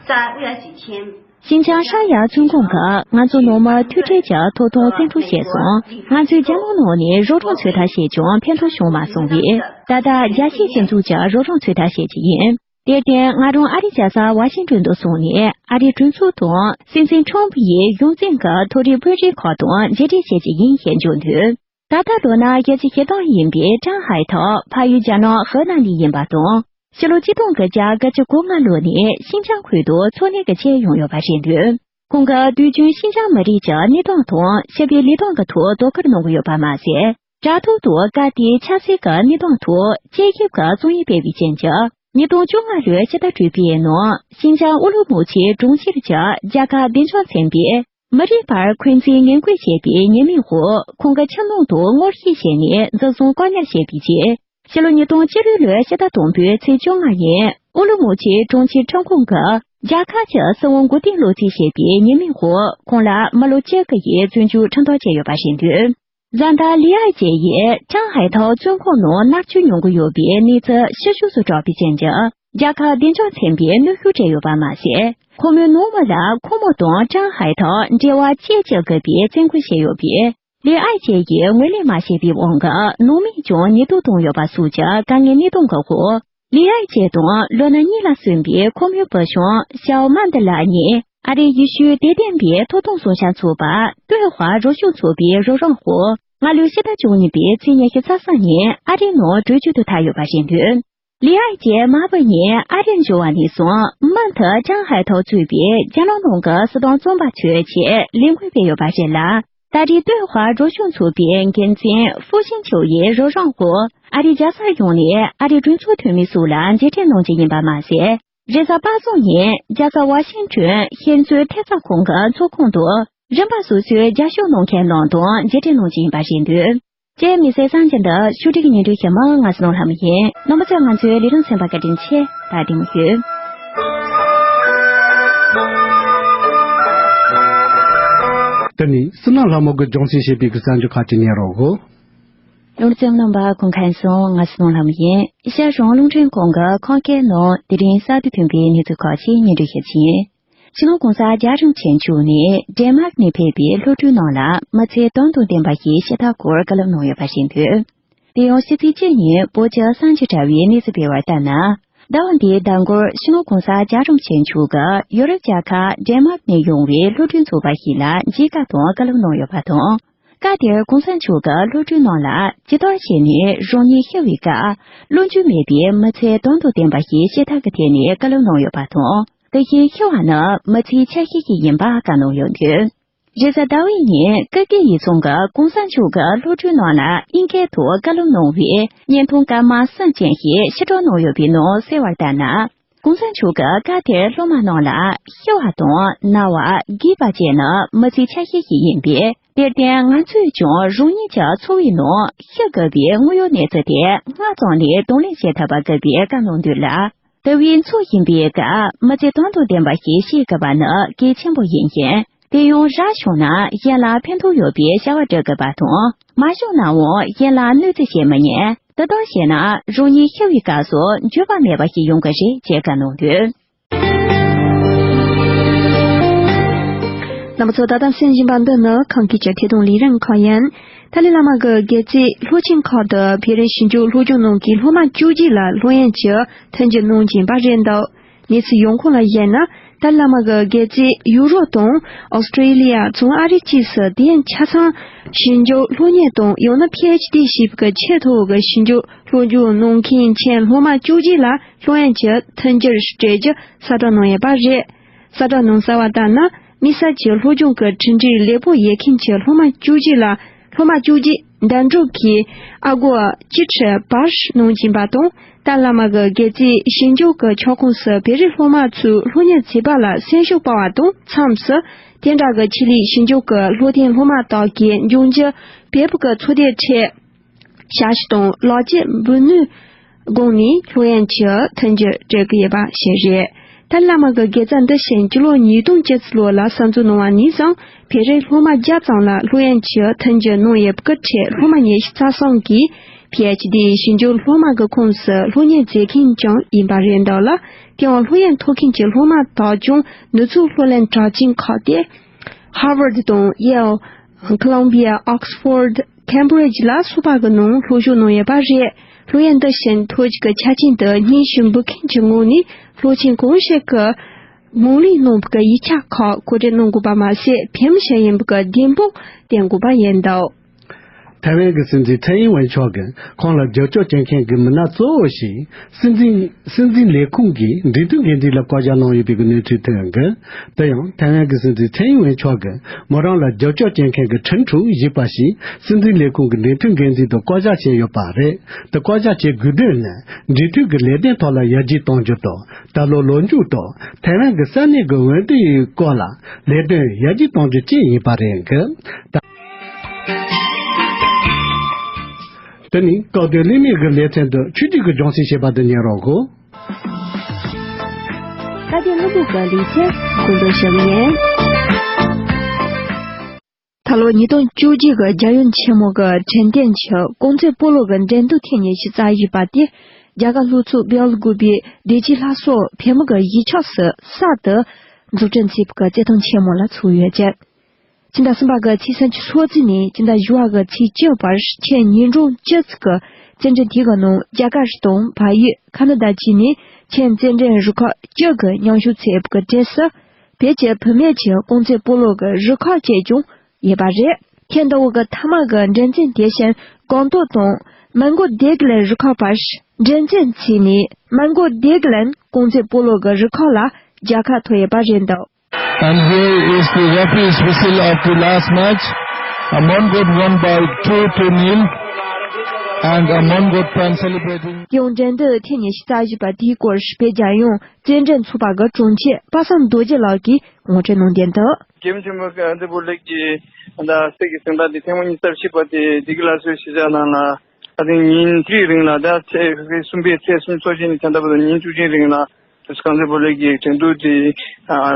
在未来几天。 ཤིན་ཅང་ཧྲ་ཡ་བཙོན་ཁང་གིས་ང་ཚོ་ནང་མིར་ཐུག་འཕྲད་ཀྱི་ཐོབ་ཐང་བཙན་འཕྲོག་བྱས་སོང་། ང་ཚོས་རྒྱ་ནག་ནང་ནས་རོགས་རམ་ཚོད་ལྟ་བྱས་ཀྱང་ཕན་ཐོགས་བྱུང་མ་སོང་བས། ད་ལྟ་རྒྱལ་སྤྱིའི་སྤྱི་ཚོགས་ཀྱི་རོགས་རམ་ཚོད་ལྟ་བྱེད་ཀྱི་ཡིན། དེར་བརྟེན་ང་རང་ཨ་རིའི་རྒྱལ་ས་ཝ་ཤིང་ཏོན་དུ་སོང་ནས་ཨ་རིའི་གྲོས་ཚོགས་དང་སྲིད་འཛིན་ཁྲོམ་ཕུ་ཡི་གཞུང་འཛིན་གྱི་མཐོ་རིམ་དཔོན་རིགས་ཁག་དང་མཇལ་འཕྲད་བྱེད་ཀྱི་ཡིན་ཞེས་བརྗོད་འདུག་ད་ལྟ་ལོ་ན་བརྒྱད་ཅུ་ཞེ་གྲངས་ཡིན་པའི་ཀྲང་ཧའེ་ཐའོ་ཕ་ཡུལ་རྒྱ་ནག་ཧི་ནན་ནས་ཡིན་པ་དང་། ཕྱི་ལོ་ཆིག་སྟོང་དགུ་བརྒྱ་དགུ་བཅུ་གོ་ལྔ་ལོ་ནས་ཤིན་ཅང་ཁུལ་དུ་འཚོ་གནས་ཀྱི་ཆེད་ཡོང་ཡོད་པ་རེད་འདུག་ཁོང་གིས་དུས་རྒྱུན་ཤིན་ཅང་མི་རིགས་ཀྱི་གནས་སྟངས་དང་ཞི་བའི་ལས་སྟངས་ཀྱི་ཐོག་དོ་ཁུར་གནང་གི་ཡོད་པ་མ་ཟད། དྲ་ཐོག་ཏུ་སྐབས་དེའི་ཆབ་སྲིད་ཀྱི་གནས་སྟངས་ཐོག་དཔྱད་ཞིབ་ཀྱི་རྩོམ་ཡིག་སྤེལ་བའི་རྐྱེན་གྱིས། ཉིས་སྟོང་བཅོ་ལྔ་ལོའི་ཕྱི་ཟླ་དྲུག་པའི་ནང་ཤིན་ཅང་ཨུ་ལུ་མུ་ཆི་གྲོང་ཁྱེར་གྱི་རྒྱལ་ཁབ་བདེ་འཇགས་ཚན་པས་མི་རིགས་བར་འཁོན་འཛིན་ངན་སྐུལ་བྱས་པའི་ཉེས་མིང་འོག་ཁོང་གི་ཁྱིམ་ནང་དུ་ངོ་ཤེས་བྱས་ནས་འཛིན་བཟུང་བཀག་ཉར་བྱས་པའི་རྗེས། ཕྱི་ལོ་ཉིས་སྟོང་བཅུ་དྲུག་ལོའི་ཕྱི་ཟླ་དང་པོའི་ཚེས་བཅོ་ལྔ་ཉིན་ཨུ་ལུ་མུ་ཆི་གྲོང་ཁྱེར་ཁྲིམས་ཁང་གིས་རྒྱལ་ཁབ་ཀྱི་སྲིད་དབང་མགོ་རྟིང་སློག་རྩིས་བྱས་པའི་ཉེས་མིང་འོག་ཁོང་ལ་མི་ལོ་བཅུ་དགུ་ཡི་བཙོན་འཇུག་ཁྲིམས་ཐག་བཅད་ཡོད་པ་རེད་འདུག་བཟའ་ཟླ་ལི་ཨའེ་ཅེ་ཡིས་ཀྲང་ཧའེ་ཐའོ་བཙོན་ཁང་ནང་མནར་གཅོད་མྱོང་གི་ཡོད་པའི་གནས་ཚུལ་ཕྱི་ཕྱོགས་སུ་གྲགས་པའི་རྐྱེན་གྱིས། རྒྱལ་ཁབ་བདེ་འཇགས་ཚན་པས་གནོན་ཤུགས་སྤྲད་ཡོད་པ་མ་ཟད། ཁོ་མོའི་ནང་མི་ལ་ཁོ་མོ་དང་ཀྲང་ཧའེ་ཐའོ་འབྲེལ་བ་བཅད་བྱེད་དགོས་པའི་བཙན་སྐུལ་བྱས་ཡོད་པས། ལི་ཨའེ་ཅེ་ཡིས་ངོས་ལེན་མ་བྱས་པའི་དབང་གིས་ནང་མིས་ཀྱང་ཉེས་རྡུང་བཏང་ཡོད་པ་སོགས་ཀྱི་དཀའ་ངལ་གནས་སྟངས་ཀྱི་འོག་ལི་ཨའེ་ཅེ་དང་ལོ་ན་གཉིས་ལ་སོན་པའི་ཁོ་མོའི་བུ་ཆུང་ཞའོ་མན་ཏི་ལགས་གཉིས་ཨ་རིའི་ཡུལ་ཤུལ་དད་ལྡན་པའི་ཐོབ་ཐང་སྲུང་སྐྱོང་ཚོགས་པ་ཏུའུ་ཧྭ་རོགས་སྐྱོར་ཚོགས་པའི་རོགས་རམ་འོག་སྔ་ལོའི་ཕྱི་ཟླ་བཅུ་གཉིས་པའི་ཚེས་ཉི་ཤུ་རྩ་གསུམ་ཉིན་ཨ་རིའི་ནང་བྲོས་བྱོལ་དུ་ཐར་ཡོད་པ་རེད་འདུག་ལི་ཨའེ་ཅེ་མ་བུ་གཉིས་ཨ་རིར་འབྱོར་བ་ནས་བཟུང་མུ་མཐུད་ཀྲང་ཧའེ་ཐའོ་གཙོས་པའི་རྒྱ་ནག་ནང་གི་སྲིད་དོན་བཙོན་པ་ཚོའི་ཆེད་ལས་འགུལ་སྤེལ་ཡོད་པ་རེད་ལ། ད་རེས་ཏུའུ་ཧྭ་འབྲོག་གཞུང་ཚོགས་པའི་འགན་འཛིན་ཧྥུ་ཤིན་ཆོ་ཡིས་རོགས་རམ་འོག་ཨ་རིའི་རྒྱལ་ས་ཡོངས་ནས་ཨ་རིའི་གྲོས་ཚོགས་འཐུས་མི་སོགས་ལ་མཇལ་འཕྲད་གནང་རྒྱུ་ཡིན་པ་མ་ཟད། རེས་གཟའ་པ་སངས་ཉིན་རྒྱལ་ས་ཝ་ཤིང་ཊོན་ཤར་མཚོའི་ཐེབས་རྩ་ཁང་གི་ཚོགས་ཁང་དུ་རིམ་པ་སོ་སོའི་རྒྱབ་སྐྱོར་གནང་མཁན་རྣམས་དང་མཇལ་འཕྲད་གནང་རྒྱུ་ཡིན་པ་རེད་འདུག་ཅེས་མི་སེར་གསར་འགྱུར་འདི་ཕྱོགས་སྒྲིག་སྙན་སྒྲོན་ཞུ་མི་ང་བསོད་ནམས་ལྷ་མོ་ཡིན། རྣམ་པ་ཚོས་ང་ཚོའི་ལས་རིམ་གསན་པར་བཀའ་དྲིན་ཆེ། ད་བདེ་མོ་བྱོས། དེ་ནི་བསོད་ནམས་ལྷ་མོ་གིས་སྦྱོང་བརྩོན་བྱས་པའི་གསར་འགྱུར་ཁག་ཅིག་ཉན་རོགས། ལོ་གསར་རྣམ་པ་སྐུ་ཁམས་བཟང་། ང་བསོད་ནམས་ལྷ་མོ་ཡིན། ཤར་གཞུང་རླུང་འཕྲིན་ཁང་གི་ཁམས་སྐད་ནང་དེ་རིང་གསར་དུ་ཐོན་པའི་གནས་ཚུལ་ཁག་ཅིག་སྙན་སྒྲོན་ཞུ་རྒྱུ་ཡིན། སྤྱི་ནོར་༸གོང་ས་རྒྱལ་བ་རིན་པོ་ཆེ་མཆོག་ནས་ཌེན་མཱག་ནས་ཕེབས་པའི་སློབ་ཕྲུག་རྣམས་ལ་མི་ཚེ་དོན་དང་ལྡན་པ་ཞིག་ཤེས་ཐབས་སྐོར་བཀའ་སློབ་གནང་ཡོད་པ་རེད་འདུག་དེ་ཡང་ཕྱི་ཚེས་གཅིག་ཉིན་བོད་ཀྱི་གསར་འགྱུར་དྲ་བའི་གནས་ཚུལ་སྤེལ་བར་ལྟར་ན། ཟླ་བ་འདིའི་ཟླ་འགོར་སྤྱི་ནོར་༸གོང་ས་རྒྱལ་བ་རིན་པོ་ཆེ་མཆོག་གིས་ཡོ་རོབ་རྒྱལ་ཁབ་ཌེན་མཱག་ནས་ཡོང་བའི་སློབ་ཕྲུག་ཚོགས་པ་ཞིག་ལ་མཇལ་ཁ་དང་བཀའ་སློབ་གནང་ཡོད་པ་དང་། སྐབས་དེར་༸གོང་ས་མཆོག་གིས་སློབ་ཕྲུག་རྣམས་ལ་ཇི་ལྟར་བྱས་ནས་རང་ཉིད་ཤི་བའི་སྐབས་བློ་འགྱོད་མེད་པའི་མི་ཚེ་དོན་དང་ལྡན་པ་ཞིག་ཤེས་ཐབས་ཀྱི་ཐད་ནས་བཀའ་སློབ་གནང་ཡོད་པ་དང་། དེ་བཞིན་ཤི་བ་ནི་མི་ཚེའི་ཆ་ཤས་ཤིག་ཡིན་པ་བཀའ་གནང་ཡོད་འདུག་རེས་གཟའ་ཟླ་བའི་ཉིན་ཀིར་ཀི་ཡིག་ཚང་གི་༸གོང་ས་མཆོག་གིས་སློབ་ཕྲུག་རྣམས་ལ་དབྱིན་སྐད་ཐོག་བཀའ་སློབ་གནང་བའི་བརྙན་ཐུང་སྐར་མ་གསུམ་ཅན་ཞིག་ཕྱིར་སྒྲོག་གནང་ཡོད་པའི་ནང་གསལ་བར་ལྟར་ན། ༸གོང་ས་མཆོག་གིས་སྐབས་དེར་སློབ་མ་རྣམས་ལ་ཤི་བ་དང་ན་བ་རྒས་པ་བཅས་ནི་མི་ཚེའི་ཆ་ཤས་ཤིག་ཡིན་པས། དེར་བརྟེན་ང་ཚོས་ཀྱང་རང་ཉིད་ཀྱི་འཚོ་བའི་ནང་ཤི་དགོས་པའི་དངོས་ཡོད་གནས་ཚུལ་དེ་སྔ་ཙམ་ནས་གདོང་ལེན་བྱེད་ཐུབ་པ་དགོས་པའི་བཀའ་གནང་འདུག་ལ། དེ་བས་འཚོ་བཞིན་པའི་སྐབས་མི་ཚེ་དོན་དང་ལྡན་པ་ཞིག་ཤེས་དགོས་པ་ནི་གལ་ཆེན་པོ་ཡིན་ཞིང་། དེ་ཡང་རག་བྱུང་ན་གཞན་ལ་ཕན་ཐོགས་ཡོད་པའི་བྱ་བ་སྒྲུབ་དགོས་པ་དང་། མ་བྱུང་ནའང་གཞན་ལ་གནོད་འཚེ་བྱེད་མི་ཉན། དེ་ལྟར་བྱས་ན་རང་ཉིད་ཤི་བའི་སྐབས་སུ་འགྱོད་པ་མེད་པ་ཞིག་ཡོང་གི་རེད་ཅེས་བཀའ་གནང་འདུག་རྣམ་པ་ཚོ། ད་ལྟ་གསན་བཞིན་པ་འདི་ནི་ཁམས་སྐད་ཀྱི་ཐད་གཏོང་ལས་རིམ་ཁག་ཡིན། ཏཱ་ལའི་བླ་མ་གི་སྒལ་རྩེ་སློབ་ཆེན་ཁག་ཏུ་བོད་རིགས་ཞིབ་འཇུག་སློབ་སྦྱོང་གནང་མཁན་སློབ་མ་བཅུ་གཅིག་ལ་སློབ་ཡོན་གྱི་མཐུན་འགྱུར་གནང་བཞིན་པ་རེད་འདུག་གནས་ཚུལ་ཡོང་ཁུངས་ལ་གཞིགས་ན། ཏཱ་ལའི་བླ་མ་གི་སྒལ་རྩེ་ཡུ་རོབ་དང་ཨོ་སི་ཀྲི་ལི་ཡ། བྱང་ཨ་རི་བཅས་སུ་དུས་ཡུན་ཆ་ཚང་ཞིབ་འཇུག་སློབ་གཉེར་དང་། ཡང་ན་ཕི་ཨེཆ་ཌི་ཞེས་པའི་ཆེས་མཐོ་བའི་ཞིབ་འཇུག་སློབ་སྦྱོང་གནང་མཁན་མཁན་སློབ་མ་བཅུ་གཅིག་ལ་སློབ་ཡོན་གྱི་མཐུན་འགྱུར་སྤྲད་རྒྱུ་གསལ་བསྒྲགས་གནང་ཡོད་པ་རེད། གསལ་བསྒྲགས་ནང་གསལ་བ་ལྟར་ན། དམིགས་བསལ་གྱི་སློབ་སྦྱོང་གི་གྲུབ་འབྲས་ལེགས་པོ་ཡོད་མཁན་གྱི་སློབ་མ་བཅུ་གཅིག་ལ། སློབ་མ་བཅུ་གཅིག་འདེམས་སྒྲུག་གིས་ཨ་སྒོར་བཅུ་ཁྲི་བར་གནང་བཞིན་པ་དང་། ཏཱ་ལའི་བླ་མ་གི་སྒལ་རྩེ་ཞིབ་འཇུག་གི་ཁྱབ་ཁོངས་སུ་བོད་རིགས་སློབ་མ་ཚོའི་སློབ་གཉེར་བྱེད་པ་ལ་སེམས་ཤུགས་སྤར་བ་དང་། མཚམས་སུ་དེ་འདྲ་གི་ཆེད་ལས་ཞིབ་འཇུག་གི་སློབ་ཐོན་སློབ་མ་དག་གི་འབྱུང་འགྱུར་བོད་ཀྱི་ཚོགས་སྡེ་ཁྲོད་ཞབས་ཞུ་དང་ལག་ཁྱེར་འབུལ་ནུས་སྒང་ནས་སློབ་ཡོན་གྱི་མཐུན་འགྱུར་སྤྲད་ཀྱི་ཡོད་པ་བཤད་རེད། ཏཱ་ལའི་བླ་མ་གི་དགེ་རྩ་འདི་བཞིན་སྤྱི་ལོ་ཉིས་སྟོང་བཅུ་གཅིག་ལོ་ལ་གསར་འཛུགས་གནང་བ་ནས་བཟུང་བོད་རིགས་སློབ་མ་བརྒྱ་ཙམ་ལ་སློབ་ཡོན་གྱི་མཐུན་འགྱུར་གནང་ཡོད་པའི་ཁྲོད་སློབ་མ་ཉི་ཤུ་རྩ་གསུམ་གྱིས་ཕི་ཨེཆ་ཌི་ཞིབ་འཇུག་སློབ་མ་གི་ཁོངས་སུ་སློབ་གཉེར་མཛད་མཁན་ཀྱང་ཡིན་པ་རེད་འདུག་ལ། དེའང་སློབ་ཡོན་ཐོབ་མཁན་གྱི་སློབ་མ་དག་ཀྱང་ནུབ་ཕྱོགས་སློབ་གླིང་གྲགས་ཅན་ཁག་སྟེ། ཧར་ཝར་ཌི་དང་ཡེལ། ཁོ་ལམ་བི་ཡ། ཨོག་སི་ཕོར་ཌི། ཁེམ་བྷི་རི་ཇི་ལ་སོགས་པ་གི་ནང་སློབ་སྦྱོང་གནང་ཡོད་པ་རེད། སློབ་ཡོན་འདི་བཞིན་ཐོབ་རྒྱུ་གི་ཆ་རྐྱེན་དུ་སྙན་ཞུ་འབུལ་མཁན་གྱི་ངོས་ནས་སློབ་ཆེན་གང་ཞིག་གི་ངོས་ལེན་གནང་བའི་ཡིག་ཆ་ཁག་མཁོ་སྤྲོད་གནང་དགོས་པ་མ་ཟད། ཕེབས་མི་ཞིག་ཡིན་པའི་བདེན་དཔང་བསྟན་དགོས་པ་ཡིན་འདུག་ཐའེ་ཝན་གྱི་སྲིད་འཛིན་ཚའེ་ཨིན་ཝེན་མཆོག་གིས་ཁོང་ལ་རྒྱབ་སྐྱོར་བྱེད་མཁན་གྱི་མི་སྣ་གཙོ་བོ་ཞིག་སྲིད་འཛིན་སྲིད་འཛིན་ལས་ཁུངས་ཀྱི་འབྲེལ་མཐུད་འགན་འཛིན་ལ་བསྐོ་གཞག་གནང་ཡོད་པའི་གནས་ཚུལ་ཐོན་ཡོད། དེ་ཡང་ཐའེ་ཝན་གྱི་སྲིད་འཛིན་ཚའེ་ཨིན་ཝེན་མཆོག་གིས་མོ་རང་ལ་རྒྱབ་སྐྱོར་བྱེད་མཁན་གྱི་ཁྲིན་ཀྲུའུ་ཞེས་པ་ཞིག་སྲིད་འཛིན་ལས་ཁུངས་ཀྱི་འབྲེལ་མཐུད་འགན་འཛིན་དུ་བསྐོ་གཞག་བྱས་ཡོད་པ་རེད། དེ་བསྐོ་གཞག་བྱེད་དགོས་དོན་ནི་འབྲེལ་མཐུད་ཀྱི་ལས་དོན་ཐོག་ལ་ཡར་རྒྱས་གཏོང་རྒྱུ་དང་། ད་ལོ་ལོ་མཇུག་ཏུ་ཐའེ་ཝན་གྱི་ས་གནས་ཀྱི་འོས་བསྡུ་ཡི་སྐོར་ལ་ལས་དོན་ཡར་རྒྱས་གཏོང་རྒྱུ་བཅས་ཡིན་པ་རེད། དེ་ནི་སྐབས་དེའི་གླེང་མོལ་གྱི་ལེ་ཚན་དུ་ཆོས་སྒྲིག་གི་སྦྱོང་ཚིག་ཞེས་པ་དེ་ཉན་རོགས་གོ། ཁ་གཏད་གློ་བུར་གྱི་ལེ་ཚན་འགོ་འཛུགས་ཞུ་གི་ཡིན། ད་ལོ་ཉིས་སྟོང་བཅུ་གཅིག་གི་རྒྱལ་ཡོངས་ཆེན་མོ་གི་དྲན་རྟེན་གྱི་རྐང་རྩེད་སྤོ་ལོ་གི་འགྲན་བསྡུར་ཐེངས་ཉི་ཤུ་རྩ་བཞི་པ་དེ་རྒྱ་གར་ལྷོ་ཕྱོགས་བལ་ཡུལ་དགོན་པའི་བདེ་སྐྱིད་ལྷ་སོགས་བོད་མི་གི་གཞིས་ཆགས་སུ་གསར་དུ་འཛུགས་སྐྲུན་བྱས་པའི་རྩེད་ཐང་ཆེན་མོ་ལ་ཚོགས་ཡོད་ཅིང་། ཕྱི་ཟླ་གསུམ་པ་གི་ཚེས་སུམ་ཅུ་སོ་གཅིག་ནས་ཕྱི་ཟླ་བཞི་པ་གི་ཚེས་བཅུ་བར་ཆེས་ཉིན་གྲངས་བཅུ་ཙམ་གྱི་རྩེད་འགྲན་དེ་གི་ནང་རྒྱ་གར་དང་བལ་ཡུལ། ཁ་ན་ཌ་བཅས་ནས་ཆེས་རྩེད་འགྲན་རུ་ཁག་བཅུ་གི་མཉམ་ཞུགས་བྱས་པའི་གྲས་སུ། བོད་ཀྱི་བུད་མེད་ཀྱི་རྐང་རྩེད་སྤོ་ལོ་གི་རུ་ཁག་བཅས་ཀྱང་ཡོད་པ་རེད། ཐེངས་འདི་བོ་གི་མཐའ་མ་གི་འགྲན་རྩོད་དེ་བཞིན་སྒང་ཏོག་དང་མན་གོ་སྡེ་དགེ་ལེན་རུ་ཁག་བར་འགྲན་རྩོད་བྱས་ནས། མན་གོ་སྡེ་དགེ་ལེན་རྐང་རྩེད་སྤོ་ལོ་གི་རུ་ཁག་ལ་རྒྱལ་ཁ་ཐོབ་ཡོད་པ་རེད་འདུག And here is the referee's whistle of the last match. Amon got won by two to nil, and Amon got fan celebrating. ཡང་འགྲན་བསྡུར་ཐེངས་ཉི་ཤུ་རྩ་བཞི་པ་དེའི་སྐོར་བོད་རྒྱལ་ཡོངས་རྩེད་འགྲན་ཚོགས་པ་གི་དྲུང་ཆེ་པ་སངས་རྡོ་རྗེ་ལགས་ཀྱིས་ངོ་སྤྲོད་གནང་དོན་དུ། རྒྱལ་ཡུམ་ཆེན་མོ་ཀ་འདི་བོ་ལེགས་ཀྱི་ད་གསེར་གྱི་གཟེངས་རྟགས་འདི་ཐེངས་མ་ཉི་ཤུ་རྩ་བཞི་པ་དེ་བདེ་སྐྱིད་ལྷ་གསོལ་གཞིས་ཆགས་ནང་ལ་ད་ཐེངས་ཉིན་བཅུའི་རིང་ལ་ད་ཚེས་གསུམ་པའི་ཚེས་གསུམ་ཚོགས་ཆེན་ནས་ད་ལྟ་བར་དུ་ཉིན་བཅུ་གཅིག་རིང་ལ། དུས་གང་ཚེ་བོ་ལེ་གི་འགྲན་བསྡུར་དེ་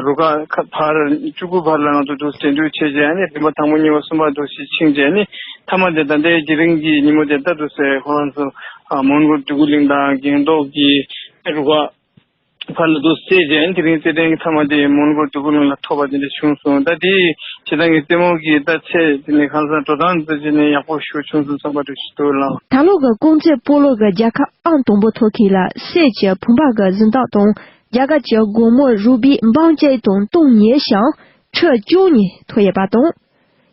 རུ་ཁག་ཁ་བར་བཅུ་དགུ་བར་ལ་ང་ཚོ་འདུག་འགྲན་བསྡུར་བྱས་རྗེས་ནས་རིམ་པ་དང་པོ་གཉིས་པ་གསུམ་པ་འདུག་ཞིག་ཕྱིན་རྗེས་ནས་མཐའ་མ་དེ་ད་ལྟའི་དེ་རིང་གི་ཉིན་མོ་དེ་ལྟ་འདུག་སེ་ཁོ་རང་ཚོ་མོན་གྷོ་འབྲི་གུང་གླིང་དང་སྒང་ཏོག་གི་རུ་ཁག་བར་ལ་འདུག་རྩེད་རྗེས་དེ་རིང་རྩེད་ཐེངས་མཐའ་མ་དེ་མོན་གྷོ་འབྲི་གུང་གླིང་ལ་ཐོབ་པ་དེ་འདྲ་བྱུང་སོང་། ད་དེ་བྱེད་སྟངས་ཀྱི་རྩེད་མོ་གི་ད་ཚད་དེ་ནས་ཁ་སང་འགྲོ་སྟངས་དེ་བྱས་ནས་ཡག་པོ་ཞིག་བྱུང་སོང་བསམ་པ་འདུག་ཞིག་འདུག་ལགས། ད་ལོ་གི་ཀུང་ཙེ་སྤོ་ལོ་གི་རྒྱལ་ཁ་ཨང་དང་པོ་ཐོབ་མཁན་ལ་གསེར་གྱི་བུམ་པ་གི་གཟེངས་རྟགས་དང་། རྒྱ་གར་གྱི་སྒོར་མོ་རུ་པི་འབུམ་གཅིག་དང་སྟོང་ཉེར་བཞི། ཁྲི་བཅུ་གཉིས་ཐོབ་ཡོད་པ་དང་།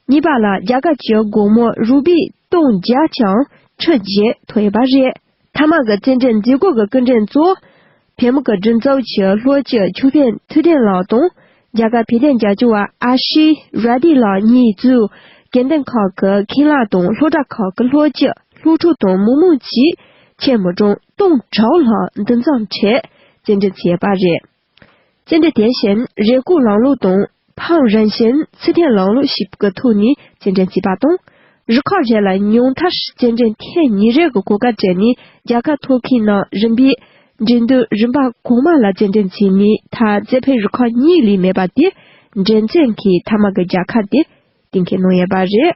གཉིས་པ་ལ་རྒྱ་གར་གྱི་སྒོར་མོ་རུ་པི་སྟོང་བརྒྱ་དང་ཁྲི་བརྒྱད་ཐོབ་ཡོད་པ་རེད། མཐའ་མ་གི་རྩེད་འགྲན་མཛད་སྒོ་གི་སྐུ་མགྲོན་གཙོ་བོ་བོད་མི་གི་སྒྲིག་འཛུགས་ཀྱི་ལྷོ་སྤྱི་ཆོས་དཔོན་ཐུབ་བསྟན་ལགས་དང་། རྒྱ་གར་བོད་དོན་རྒྱབ་སྐྱོར་བ་ཨ་ཤི་ར་དི་ལགས་གཉིས་གཙོས་དགེ་འདུན་ཁག་གི་མཁན་བླ་དང་སློབ་གྲྭ་ཁག་གི་སློབ་སྤྱི་སློབ་ཕྲུག་དང་མི་མང་བཅས་ཁྱོན་མི་གྲངས་སྟོང་དྲུག་ལྷག་འདུ་འཛོམས་གྲས་རྩེད་འགྲན་བྱས་པ་རེད། རྩེད་འགྲན་དེ་བཞིན་རེས་སྐུལ་ལམ་ལུགས་དང་ཕམ་རང་བཞིན་ཚུལ་མཐུན་ལམ་ལུགས་ཞེས་པའི་ཐོག་ནས་རྩེད་འགྲན་བྱས་པ་དང་། རུ་ཁག་རེ་ལ་ཉུང་མཐར་རྩེད་འགྲན་ཐེངས་གཉིས་རེ་གི་གོ་སྐབས་སྤྲད་ནས་རྒྱལ་ཁ་ཐོབ་མཁན་རྣམས་རིམ་པས་འགྲན་བསྡུར་རིམ་པ་གོང་མ་ལ་རྩེད་འགྲན་བྱས་ནས་མཐར་རྩེ་ཕན་རུ་ཁག་གཉིས་ལས་མེད་པ་དེ་འགྲན་རྩོད་ཀྱི་མཐའ་མ་གི་རྒྱལ་ཁ་དེ་གཏན་འཁེལ་གནང་ཡོད་པ་རེད།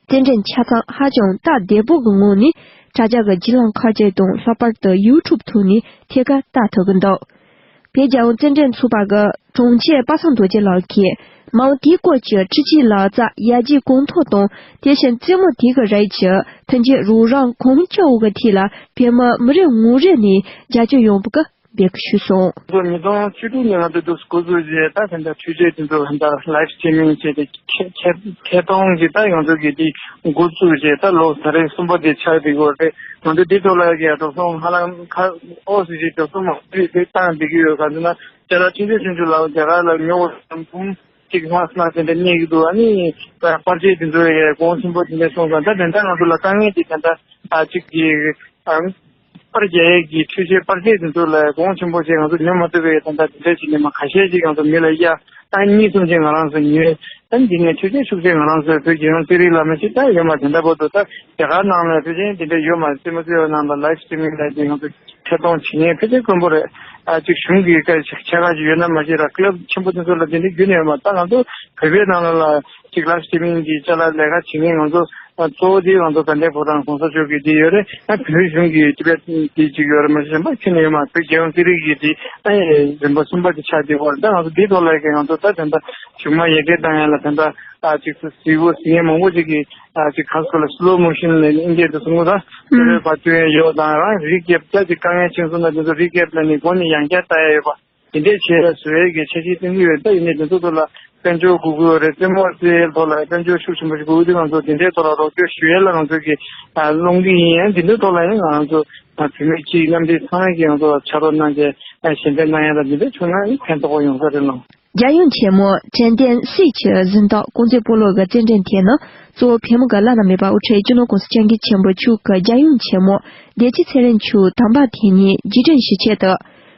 རྩེད་འགྲན་ཆ་ཚང་ཧ་ཅང་སྟབས་བདེ་པོ་གི་ངང་ནས་དྲ་རྒྱ་གི་བརྒྱུད་ལམ་ཁག་ཅིག་དང་ལྷག་པར་དུ་ཡུ་ཊུབ་ཐོག་ནས་ཐད་ཀར་ལྟ་ཐུབ་ཀྱི་འདུག་བོད་རྒྱལ་ཡོངས་རྩེད་འགྲན་ཚོགས་པ་གི་དྲུང་ཆེ་པ་སངས་རྡོ་རྗེ་ལགས་ཀྱིས་མང་དེའི་སྐོར་གྱི་འཕྲུལ་ཆས་ལག་རྩལ་ཡར་རྒྱས་གོང་མཐོར་དང་དེ་བཞིན་རྩེད་མོ་དེ་གི་རིགས་ཀྱི་མཐུན་རྐྱེན་རོགས་རམ་གང་ལྕོགས་ཀྱི་ཐད་ལ་བོད་མི་མི་རེ་ངོ་རེ་ནས་རྒྱབ་སྐྱོར་ཡོང་བ་གི་འབོད་སྐུལ་ཞུས་སོང་། ལོ་ཉིས་སྟོང་བཅུ་དྲུག་ནས་ང་ཚོ་འདུག་འགོ་བཙུགས་རྗེས་ད་དེ་འདྲ་འཕྲུལ་ཆས་དེ་ཚོ་ད་ལའིབ་སི་ཊི་རི་མིང་བྱས་ཏེ་ཁྱེད་ཁྱེད་ཁྱེད་སྟོང་གི་ད་ང་ཚོ་གི་དེ་འགོ་བཙུགས་རྗེས་ད་ལོ་ད་རེས་གསུམ་པ་དེ་ཆགས་བསྡད་ཡོད་རེད། ང་ཚོ་འདི་ཐོག་ལ་གི་འགྲོ་སོང་ཧ་ལམ་ཁ་ཨོ་སི་ཅི་འགྲོ་སོང་མ་དེ་དེ་བཏང་བསྡད་ཀྱི་ཡོད། ག་ཚོད་ན་ཅ་ལག་ཆུང་ཆུང་ཆུང་ཆུང་ལ་རྒྱ་གར་ལ་ཉོ་བ་བུམ་གཅིག་ལྷག་ཙམ་དེ་འདྲ་གནས་ཀྱི་འདུག་ཨ་ནི་པར་ཆས་དེ་ཚོ་ཡང་གོང་ཆེན་པོ་དེ་འདྲ་སོང་ཙང་ད་དེ་འདྲ་ང་ཚོ་ལ་དཀའ་ངལ་དེ་དེ་འདྲ་ཨ་གཅིག་གི་ཨ། པར་རྒྱག་ཡས་ཀྱི་འཕྲུལ་ཆས་པར་ཆས་དེ་ཚོ་ལ་གོང་ཆེན་པོ་ཞིག་ང་ཚོ་ཉོ་མ་ཐུབ་པའི་ད་ལྟ་དེ་འདྲ་ཞིག་ནས་མ་ཁ་ཤས་ཤིག་ང་ཚོ་མི་ལ་གཡར། ཨ་གཉིས་གསུམ་ཅིག་ང་རང་ཚོ་ཉོས། ཨ་འདི་ནས་འཕྲུལ་ཆས་ཤུགས་ཆེ་ང་རང་ཚོའི་བོད་རྒྱལ་ཡོངས་རྩེད་རིགས་ལ་མ་ཞིག་ད་ཡོད་མ་དེ་འདྲ་པོ་འདུག་ད་རྒྱ་གར་ནང་ལ་འཕྲུལ་ཆས་དེ་འདྲ་ཡོད་མ་རྩེད་མོ་རྩེ་བའི་ནང་ལ་ལའིབ་སི་ཊི་རི་མིང་ལ་དེ་ང་ཚོ་ཐད་གཏོང་བྱེད་མཁན་ཕལ་ཆེར་དཀོན་པོ་རེད། ཨ་གཅིག་གཞུང་གི་ཆ་ཆ་ག་ཅིག་ཡོད་ན་མ་ཤེས་ར་ཀི་ལབ་ཆེན་པོ་དེ་ཚོ་ལ་དེ་འདྲ་རྒྱུན་ནས་ཡོད་མ། ད་ང་ཚོ་བོད་པའི་ནང་ལ་ལ་གཅིག་ལའིབ་སི་ཊི་རི་མིང་གི་ཅ་ལག་ལས་ཀ་བྱེད་མཁན་ང་ཚོ་གཙོ་བོ་དེ་ང་ཚོ་དགའ་ལྡན་ཕོ་བྲང་༸གོང་ས་མཆོག་གི་དེ་ཡོད་རེད། ཨ་བོད་གཞུང་གི་ཊི་བེཊ་དེ་གཅིག་ཡོད་རེད། མ་གཞན་པ་ཁྱོན་ནས་ཡོད་མ་རེད། རྒྱལ་ཡོངས་རྩེད་རིགས་ཀྱི་དེ་ཨ་རིམ་པ་གསུམ་པ་དེ་ཆགས་བསྡད་ཡོད་རེད། ད་ང་ཚོ་འདིའི་ཐོག་ལ་ཡ་གི་ང་ཚོ་ད་དེ་འདྲ་གཞུག་མ་ཡ་གི་བཏང་ཡ་ལ་དེ་འདྲ་ཨ་གཅིག་ཚོ་གཟིགས་པོ་གཟིགས་མཁན་མང་པོ་ཅིག་གིས་ཨ་གཅིག་ག་སྐོར་ལ་སི་ལོ་མོ་ཤན་ལ་ཨིན་སྐད་དུ་གསུང་གི་ད་ཨུམ། བོད་པ་སྐྱོན་ཡོད་དང་རང་རིགས་རྒྱབ་ཅག་ཅིག་དཀའ་ངལ་ཕྱིན་སོང་ན་དེ་ཚོ་རིགས་རྒྱབ་ལ་ནི་སྒོ་ནས་ཡང་བསྐྱར་ལྟ་ཡ་ཡོད་པ། དེ་འདྲས་བྱས་ལ་བཟོ་ཡས་ཀྱི་འཆར་གཞི་བཏིང་གི་ཡོད། ད་ཡིན་ནའི་དེ་ཚོ་ཐོག་ལ་དཔལ་འབྱོར་དགོས་ཀྱི་ཡོད་རེད། རྩེད་མོ་རྩེ་ཡས་ཐོག་ལ་དཔལ་འབྱོར་ཤུགས་ཆེན་པོ་ཞིག་དགོས་ཀྱི་འདུག་ང་ཚོ་དེ་འདྲས་ཐོག་ལ་རོགས་སྐྱོར་ཞུ་ཡས་ལ་ང་ཚོ་གི་ཨ་སློང་གི་ཡིན། ཡང་དེ་འདྲས་ཐོག་ལ་ཡང་ང་ཚོ་ཨ་བུད་མེད་སྤྱི་མཉམ་འབྲེལ་ཚང་མ་གིས་ང་ཚོ་ལ་ཕྱག་རོགས་གནང་བྱས་ཨ་ཞལ་འདེབས་གནང་ཡས་ལ་དེ་འདྲས་བྱུང་ན་ཕན་ཐོགས་པོ་ཡོང་ས་རེད་ལགས། རྒྱལ་ཡུམ་ཆེན་མོ་དྲན་རྟེན་གསེར་གྱི་གཟེངས་རྟགས་ཀུང་ཙེ་སྤོ་ལོ་གི་རྩེད་འགྲན་དེ་ནི་གཙོ་བོ་བོད་མི་གི་བླ་ན་མེད་པ་དབུ་ཁྲིད་སྤྱི་ནོར་༸གོང་ས་༸སྐྱབས་མགོན་ཆེན་པོ་མཆོག་གི་རྒྱལ་ཡུམ་ཆེན་མོ་བདེ་སྐྱིད་ཚེ་རིང་མཆོག་དམ་པ་དེ་ཉིད་རྗེས་དྲན་ཞུ་ཆེད་དུ།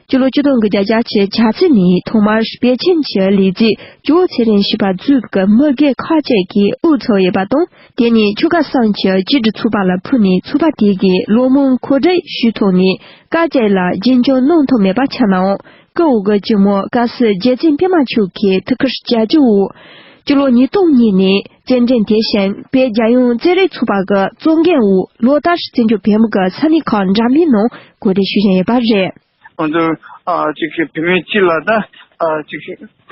སྤྱི་ལོ་ཆིག་སྟོང་དགུ་བརྒྱ་གྱ་གཅིག་ཕྱི་ཚེས་ནས་ཐོག་མར་པེ་ཅིན་གྱི་ལི་ཙི་ཇོ་བོ་ཚེ་རིང་བཞི་པ་གཙོས་ཀྱི་མི་སྒེར་ཁག་ཅིག་གིས་དབུ་ཚུགས་ཡོད་པ་དང་། དེ་ནས་ཆོལ་ཁ་གསུམ་གྱི་བཅིངས་འགྲོལ་ཚོགས་པ་ལ་ཕུལ་ནས་ཚོགས་པ་དེ་གིས་ལོ་མང་གོ་སྒྲིག་ཞུས་ཐོག་ནས་བཀའ་བཅག་ལ་རྒྱུན་འཁྱོངས་གནང་ཐུབ་མེད་པ་ཆགས་ནའང་། སྐུ་འོ་གི་ཅི་མོ་དཀར་གསལ་རྗེ་བཙུན་པད་མ་མཆོག་གི་ཐུགས་ཁུར་རྒྱ་ཆེ་བོ། སྤྱི་ལོ་ཉིས་སྟོང་གཉིས་ནས་རྩེད་འགྲན་དེ་བཞིན་བོད་རྒྱལ་ཡོངས་རྩེད་རིགས་ཚོགས་པ་གི་གཙོ་འགན་འོག་ལོ་ལྟར་བཙན་བྱོལ་བོད་མི་གི་ས་གནས་ཁག་འདྲ་མིན་ནང་གོ་སྒྲིག་ཞུ་བཞིན་ཡོད་པ་རེད། ང་ཚོ་ཨ་ཅིག་བུད་མེད་སྤྱི་ལ་ད་ཨ་ཅིག་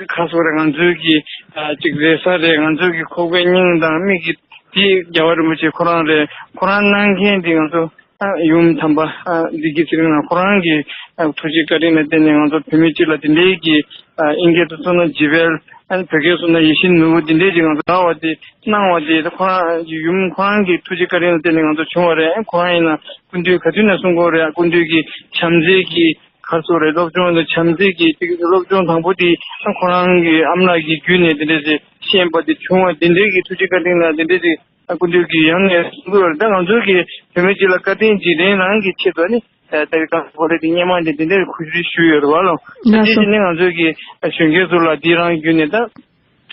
ཁ་སོ་རེད། ང་ཚོའི་གི་ཨ་ཅིག་རེ་ས་རེད། ང་ཚོའི་གི་ཁོག་པའི་སྙིང་དང་མིག་གི་དེ་རྒྱལ་བ་རིན་པོ་ཆེ་ཁོ་རང་རེད། ཁོ་རང་གནང་མཁན་དེ་ང་ཚོ། ཡུམ་དམ་པ་བདེ་སྐྱིད་ཚེ་རིང་ལགས་ཁོ་རང་གི་ཐུགས་རྗེ་བཀའ་དྲིན་ལ་བརྟེན་ནས་ང་ཚོ་བོད་མི་སྤྱི་ལ་དེ་འདྲའི་གི་ཨིན་སྐད་དུ་གསུངས་ན་ཇི་བལ། བོད་སྐད་གསུངས་ན་ཡིད་བཞིན་ནོར་བུ་དེ་འདྲའི་གི་ང་ཚོ་དགའ་བ་དེ་གནང་བ་དེ་ཁོ་རང་ཡུམ་ཁོ་རང་གི་ཐུགས་རྗེ་བཀའ་དྲིན་ལ་བརྟེན་ནས་ང་ཚོ་བྱུང་བ་རེད། ཁོ་རང་ཡིན་ན་སྐུ་མདུན་ག་དུས་ནས་གསུང་གི་ཡོད་རེད། སྐུ་མདུན་གྱི་བྱམས་བརྩེ་གི་ ག་རེ་ཟེར་དགོས་རེད། སློབ་སྦྱོང་དང་བྱམས་བརྩེ་གི་ཅིག་སློབ་སྦྱོང་དང་པོ་དེ་ཁོ་རང་གི་ཨ་མ་ལགས་ཀྱི་བརྒྱུད་ནས་དེ་འདྲ་ཞིག་ཤེས་པ་དེ་བྱུང་བ་དེ་འདྲའི་གི་ཐུགས་རྗེ་བཀའ་དྲིན་ལ་དེ་འདྲ་ཞིག་སྐུ་མདུན་གྱིས་ཡང་ནས་གསུང་གི་ཡོད་རེད། ད་ང་ཚོ་གི་བོད་མི་སྤྱི་ལ་བཀའ་དྲིན་རྗེས་དྲན་རང་གི་ཆེད་དུ་ནི་ད་ག་གོ་ལེ་དེ་སྔོན་མ་ནས་དེ་འདྲའི་གོ་སྒྲིག་ཞུས་ཡོད་རེད་བ་ལོ། ད་དེ་བཞིན་ནི་ང་ཚོ་གི་གཞོན་སྐྱེས་ཚོ་ལ་དེ་རང་བརྒྱུད་ནས་ད་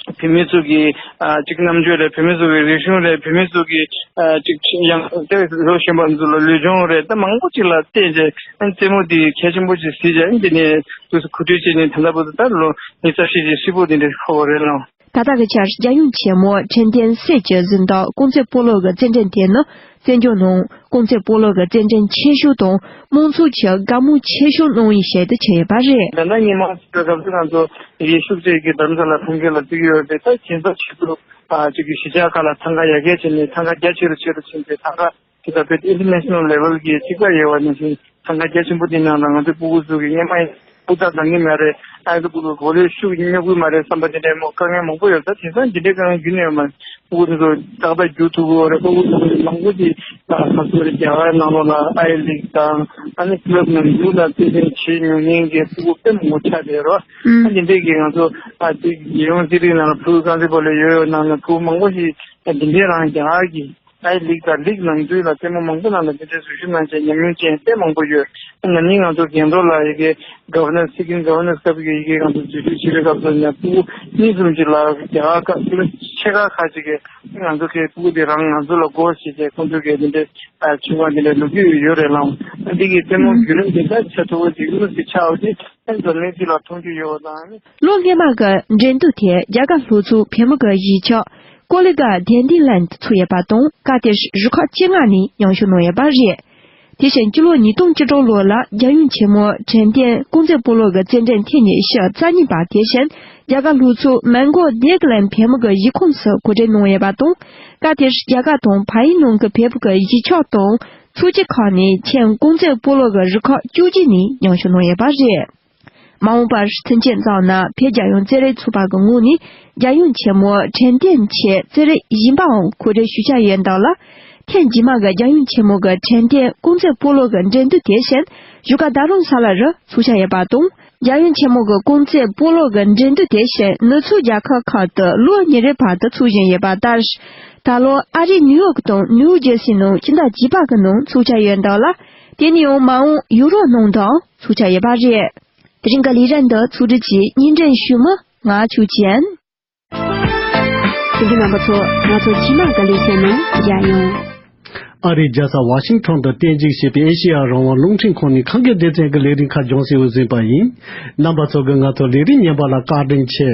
བོད་མི་ཚོ་གི་ཨ་ཅིག་རྣམ་དཔྱོད་རེད། བོད་མི་ཚོ་གི་རིག་གཞུང་རེད། བོད་མི་ཚོ་གི་ཨ་ཅིག་ཡང་དེ་ལོ་གཞོན་པ་ཚོ་ལ་ལུས་སྦྱོང་རེད། ད་མང་པོ་ཅིག་ལ་བརྟེན་བྱས་རྩེད་མོ་དེ་གལ་ཆེན་པོ་ཅིག་གཟིགས་བྱས་དེ་ནས་དུས་སུ་གོ་སྒྲིག་བྱས་ནས་ད་ལྟ་བར་དུ་ད་ལོ་ཉི་ཤུ་རྩ་བཞི་ཅིག་ཧྲིལ་པོ་དེ་འདྲ་འཁོར་བ་རེད་ལགས། ད་ལྟ་གི་ཆར་རྒྱལ་ཡོངས་ཆེན་མོ་དྲན་རྟེན་གསེར་གྱི་གཟེངས་རྟགས་ཀུང་ཙེ་སྤོ་ལོ་གི་རྩེད་འགྲན་དེ་ནི་བཙན་བྱོལ་ནང་ཀུང་ཙེ་སྤོ་ལོ་གི་རྩེད་འགྲན་ཆེ་ཤོས་དང་མང་ཚོགས་ཀྱི་དགའ་མོས་ཆེ་ཤོས་གནང་བའི་ཞལ་དུ་ཆེ་ཡོད་པ་རེད། ད་ལྟ་ཉི་མ་སྐབས་སུ་ང་ཚོ་ཡེ་ཤུགས་ཆེ་གི་དྷ་རམ་ས་ལ་ཐོན་སྐྱེད་ལ་བརྩི་གི་ཡོད་པས། ད་ཁྱེད་ཚོ་ཆེད་དུ་ཨ་ཅིག་གི་གཞིས་ཆགས་ཁག་ལ་འཚང་ཁ་ཡར་རྒྱས་བྱས་ནས་འཚང་ཁ་རྒྱ་ཆེ་རུ་ཆེ་རུ་ཕྱིན་ཏེ་འཚང་ཁ་དེ་ལྟ་བུའི་ཨིན་ཊར་ནེ་ཤ་ནལ་ལེ་ཝལ་གྱི་གཅིག་པ་ཡོད་པ་ནང་བཞིན་འཚང་ཁ་རྒྱ་ཆེན་པོ་དེ་ནང་ལ་ང་ཚོའི་སྤུ་གུ་ཚོ་གི་སྔོན་མ་ཡིན་སྤུ་ཚ་འདང་གི་མ་རེད། ཨ་ཚོ་སྤུ་གུ་གོ་ལའི་ཤུགས་ཉོ་གི་མ་རེད་བསམ་པ་དེ་འདྲའི་མོ་དཀའ་ངལ་མང་པོ་ཡོད། ད་དེང་སང་འདི་འདྲའི་དཀའ་ངལ་རྒྱུན་ནས་ཡོད་མ་རེད། སྤུ་གུ་ཚོ་ཏག་ཏག་རྒྱུག་ཐུབ་ཀྱི་ཡོད་རེད། སྤུ་གུ་ཚོ་མང་པོ་ཅིག་ད་ཁ་སོ་རེད། རྒྱ་གར་ནང་ལོགས་ལ་ཨའི་ལིག་དང་ཨ་ནི་ཀི་ལབ་ནང་ཡུལ་ལ་རྩེད་འགྲན་བྱེད་མྱོང་མཁན་གྱི་སྤུ་གུ་དཔེ་མང་པོ་ཆགས་བསྡད་རོ། ཨ་འདི་འདྲའི་གི་ང་ཚོ་ཨ་ཅིག་རྒྱལ་ཡོངས་རྩེད་རིགས་ནང་ལ་ཕྲུ་གུ་རྐང་རྩེད་སྤོ་ལོ་ཡོད་ཡོད་ནང་ལ་ཕྲུ་གུ་མང་པོ་ཞིག་འདི་འདྲའི་རང་རྒྱ་གར་གྱི་ཨའི་ལིག་དང་ལིག་ནང་ཚུད་ལ་རྩེད་མོ་མང་པོ་ནང་ལ་འདི་འདྲའི་འཛུལ་ཞུགས་གནང་བྱས་ཉམས་མྱོང་ཅན་དཔེ་མང་པོ་ཡོད། ན་ནིང་ང་ཚོ་རྒན་རོགས་ལ་ཡི་གེ་ག་ཝར་ནར་སི་ཊིང་ག་ཝར་ནར་སི་སྐབས་ཀྱི་ཡི་གེ་ང་ཚོ་འཛུལ་ཞུགས་བྱེད་པའི་སྐབས་སུ་ཡང་སྤུ་གུ་གཉིས་གསུམ་ཅིག་ལ་རྒྱ་གར་ཁ་ཆེ་ཁག་ཁ་ཅིག་གིས་ང་ཚོ་གི་སྤུ་གུ་དེ་རང་ང་ཚོ་ལ་དགོས་ཞེས་བྱས་ཁོང་ཚོ་གིས་འདི་འདྲའི་ཨ་ཆུང་བ་འདི་འདྲའི་ལོ་རྒྱུས་ཡོད་རེད་ལགས། འདི་གི་རྩེད་མོ་བརྒྱུད་རིམ་འདི་ལྟར་ཆ་མཐོ་བོ་ཅིག་ཀུན་སྲིད་ཆགས་ཏེ་ཨ་འཛམ་གླིང་སྤྱི་ལ་མཐོང་རྒྱུ་ཡོད་པ་དང་། ལོ་སྔོན་མ་གི་འགྲན་བསྡུར་དེ་རྒྱ་གར་ལྷོ་ཕྱོགས་བལ་མུ་གི་གཞིས་ཆགས་ཀོ་ལི་གྷལ་ཌན་ཌི་ལེན་ཌི་ཚུགས་ཡོད་པ་དང་། སྐབས་དེར་རུ་ཁག་བཅོ་ལྔ་ནས་ཡང་ཞུ་གནང་ཡོད་པ་རེད། དེ་བཞིན་སྤྱི་ལོ་ཉིས་སྟོང་བཅུ་དྲུག་ལོ་ལ་རྒྱལ་ཡོངས་ཆེན་མོ་དྲན་རྟེན་ཀུང་ཙེ་སྤོ་ལོ་གི་རྩེད་འགྲན་ཐེངས་ཉི་ཤུ་རྩ་གཉིས་པ་དེ་བཞིན་རྒྱ་གར་ལྷོ་ཕྱོགས་མན་གྷོ་ཌེག་ལན་བལ་མུ་གི་གཞིས་ཁོངས་སུ་གོ་སྒྲིག་གནང་ཡོད་པ་དང་། སྐབས་དེར་རྒྱ་གར་དང་བལ་ཡུལ་ནང་གི་བལ་པོ་གི་གཞིས་ཆགས་དང་ཚོགས་སྐྱིད་ཁག་ནས་ཁྱོན་ཀུང་ཙེ་སྤོ་ལོ་གི་རུ་ཁག་བཅུ་གཅིག་ནས་ཡང་ཞུ་གནང་ཡོད་པ་རེད། མ་འོངས་པར་ཚུན་ཆད་ཙམ་ན་བོད་རྒྱལ་ཡོངས་རྩེད་རིགས་ཚོགས་པ་གི་ངོས་ནས་རྒྱལ་ཡོངས་ཆེན་མོ་དྲན་རྟེན་ཆེད་རྩེད་རིགས་གཞན་པའང་གོ་སྒྲིག་ཞུ་འཆར་ཡོད་འདུག་ལ། ཐེངས་རྗེས་མ་གི་རྒྱལ་ཡོངས་ཆེན་མོ་གི་དྲན་རྟེན་ཀུང་ཙེ་སྤོ་ལོ་གི་འགྲན་བསྡུར་དེ་བཞིན་བཞུགས་སྒར་རྡ་རམ་ས་ལ་རུ་ཚོགས་འཆར་ཡོད་པ་དང་། རྒྱལ་ཡོངས་ཆེན་མོ་གི་ཀུང་ཙེ་སྤོ་ལོ་གི་འགྲན་བསྡུར་དེ་བཞིན་ནུབ་ཕྱོགས་རྒྱལ་ཁབ་ཁག་ཏུ་ལོ་གཉིས་རེའི་བར་དུ་འཚོགས་བཞིན་ཡོད་པ་ལྟར། ད་ལོ་ཨ་རིའི་ནིའུ་ཡོག་དང་ནིའུ་ཇར་སི་ནང་སྤྱི་ཟླ་བརྒྱད་པ་གི་ནང་ཚོགས་འཆར་ཡོད་འདུག་ལ། དེ་ནས་ཡང་མ་འོངས་ཡུ་རོབ་ནང་དུའང་ཚོགས་འཆར་ཡོད་པ་རེད། དེ་རིང་གི་ལས་རིམ་འདི་ཚོགས་སྒྲིག་གིས་སྙན་སྒྲོན་ཞུས་མི་ང་ཆོས་ཅན། ཁྱེད་ཀྱི་རྣམ་པ་ཚོ་ང་ཚོ་ཕྱི་ནང་གི་ལས་བྱེད་ནང་མཇལ་ཡོང་། ཨ་རིའི་རྒྱལ་ས་ཝ་ཤིང་ཊོན་དུ་རྟེན་གཞི་བྱས་པའི་ཨེ་ཤེ་ཡ་རང་དབང་རླུང་འཕྲིན་ཁང་ནས་ཁམས་སྐད་སྡེ་ཚན་གྱི་ལས་རིམ་ཁག་སྦྱོང་སའི་འོས་ཟིན་པ་ཡིན། རྣམ་པ་ཚོ་གིས་ང་ཚོ་ལས་རིམ་ཉན་པ་ལ་བཀའ་དྲིན་ཆེ།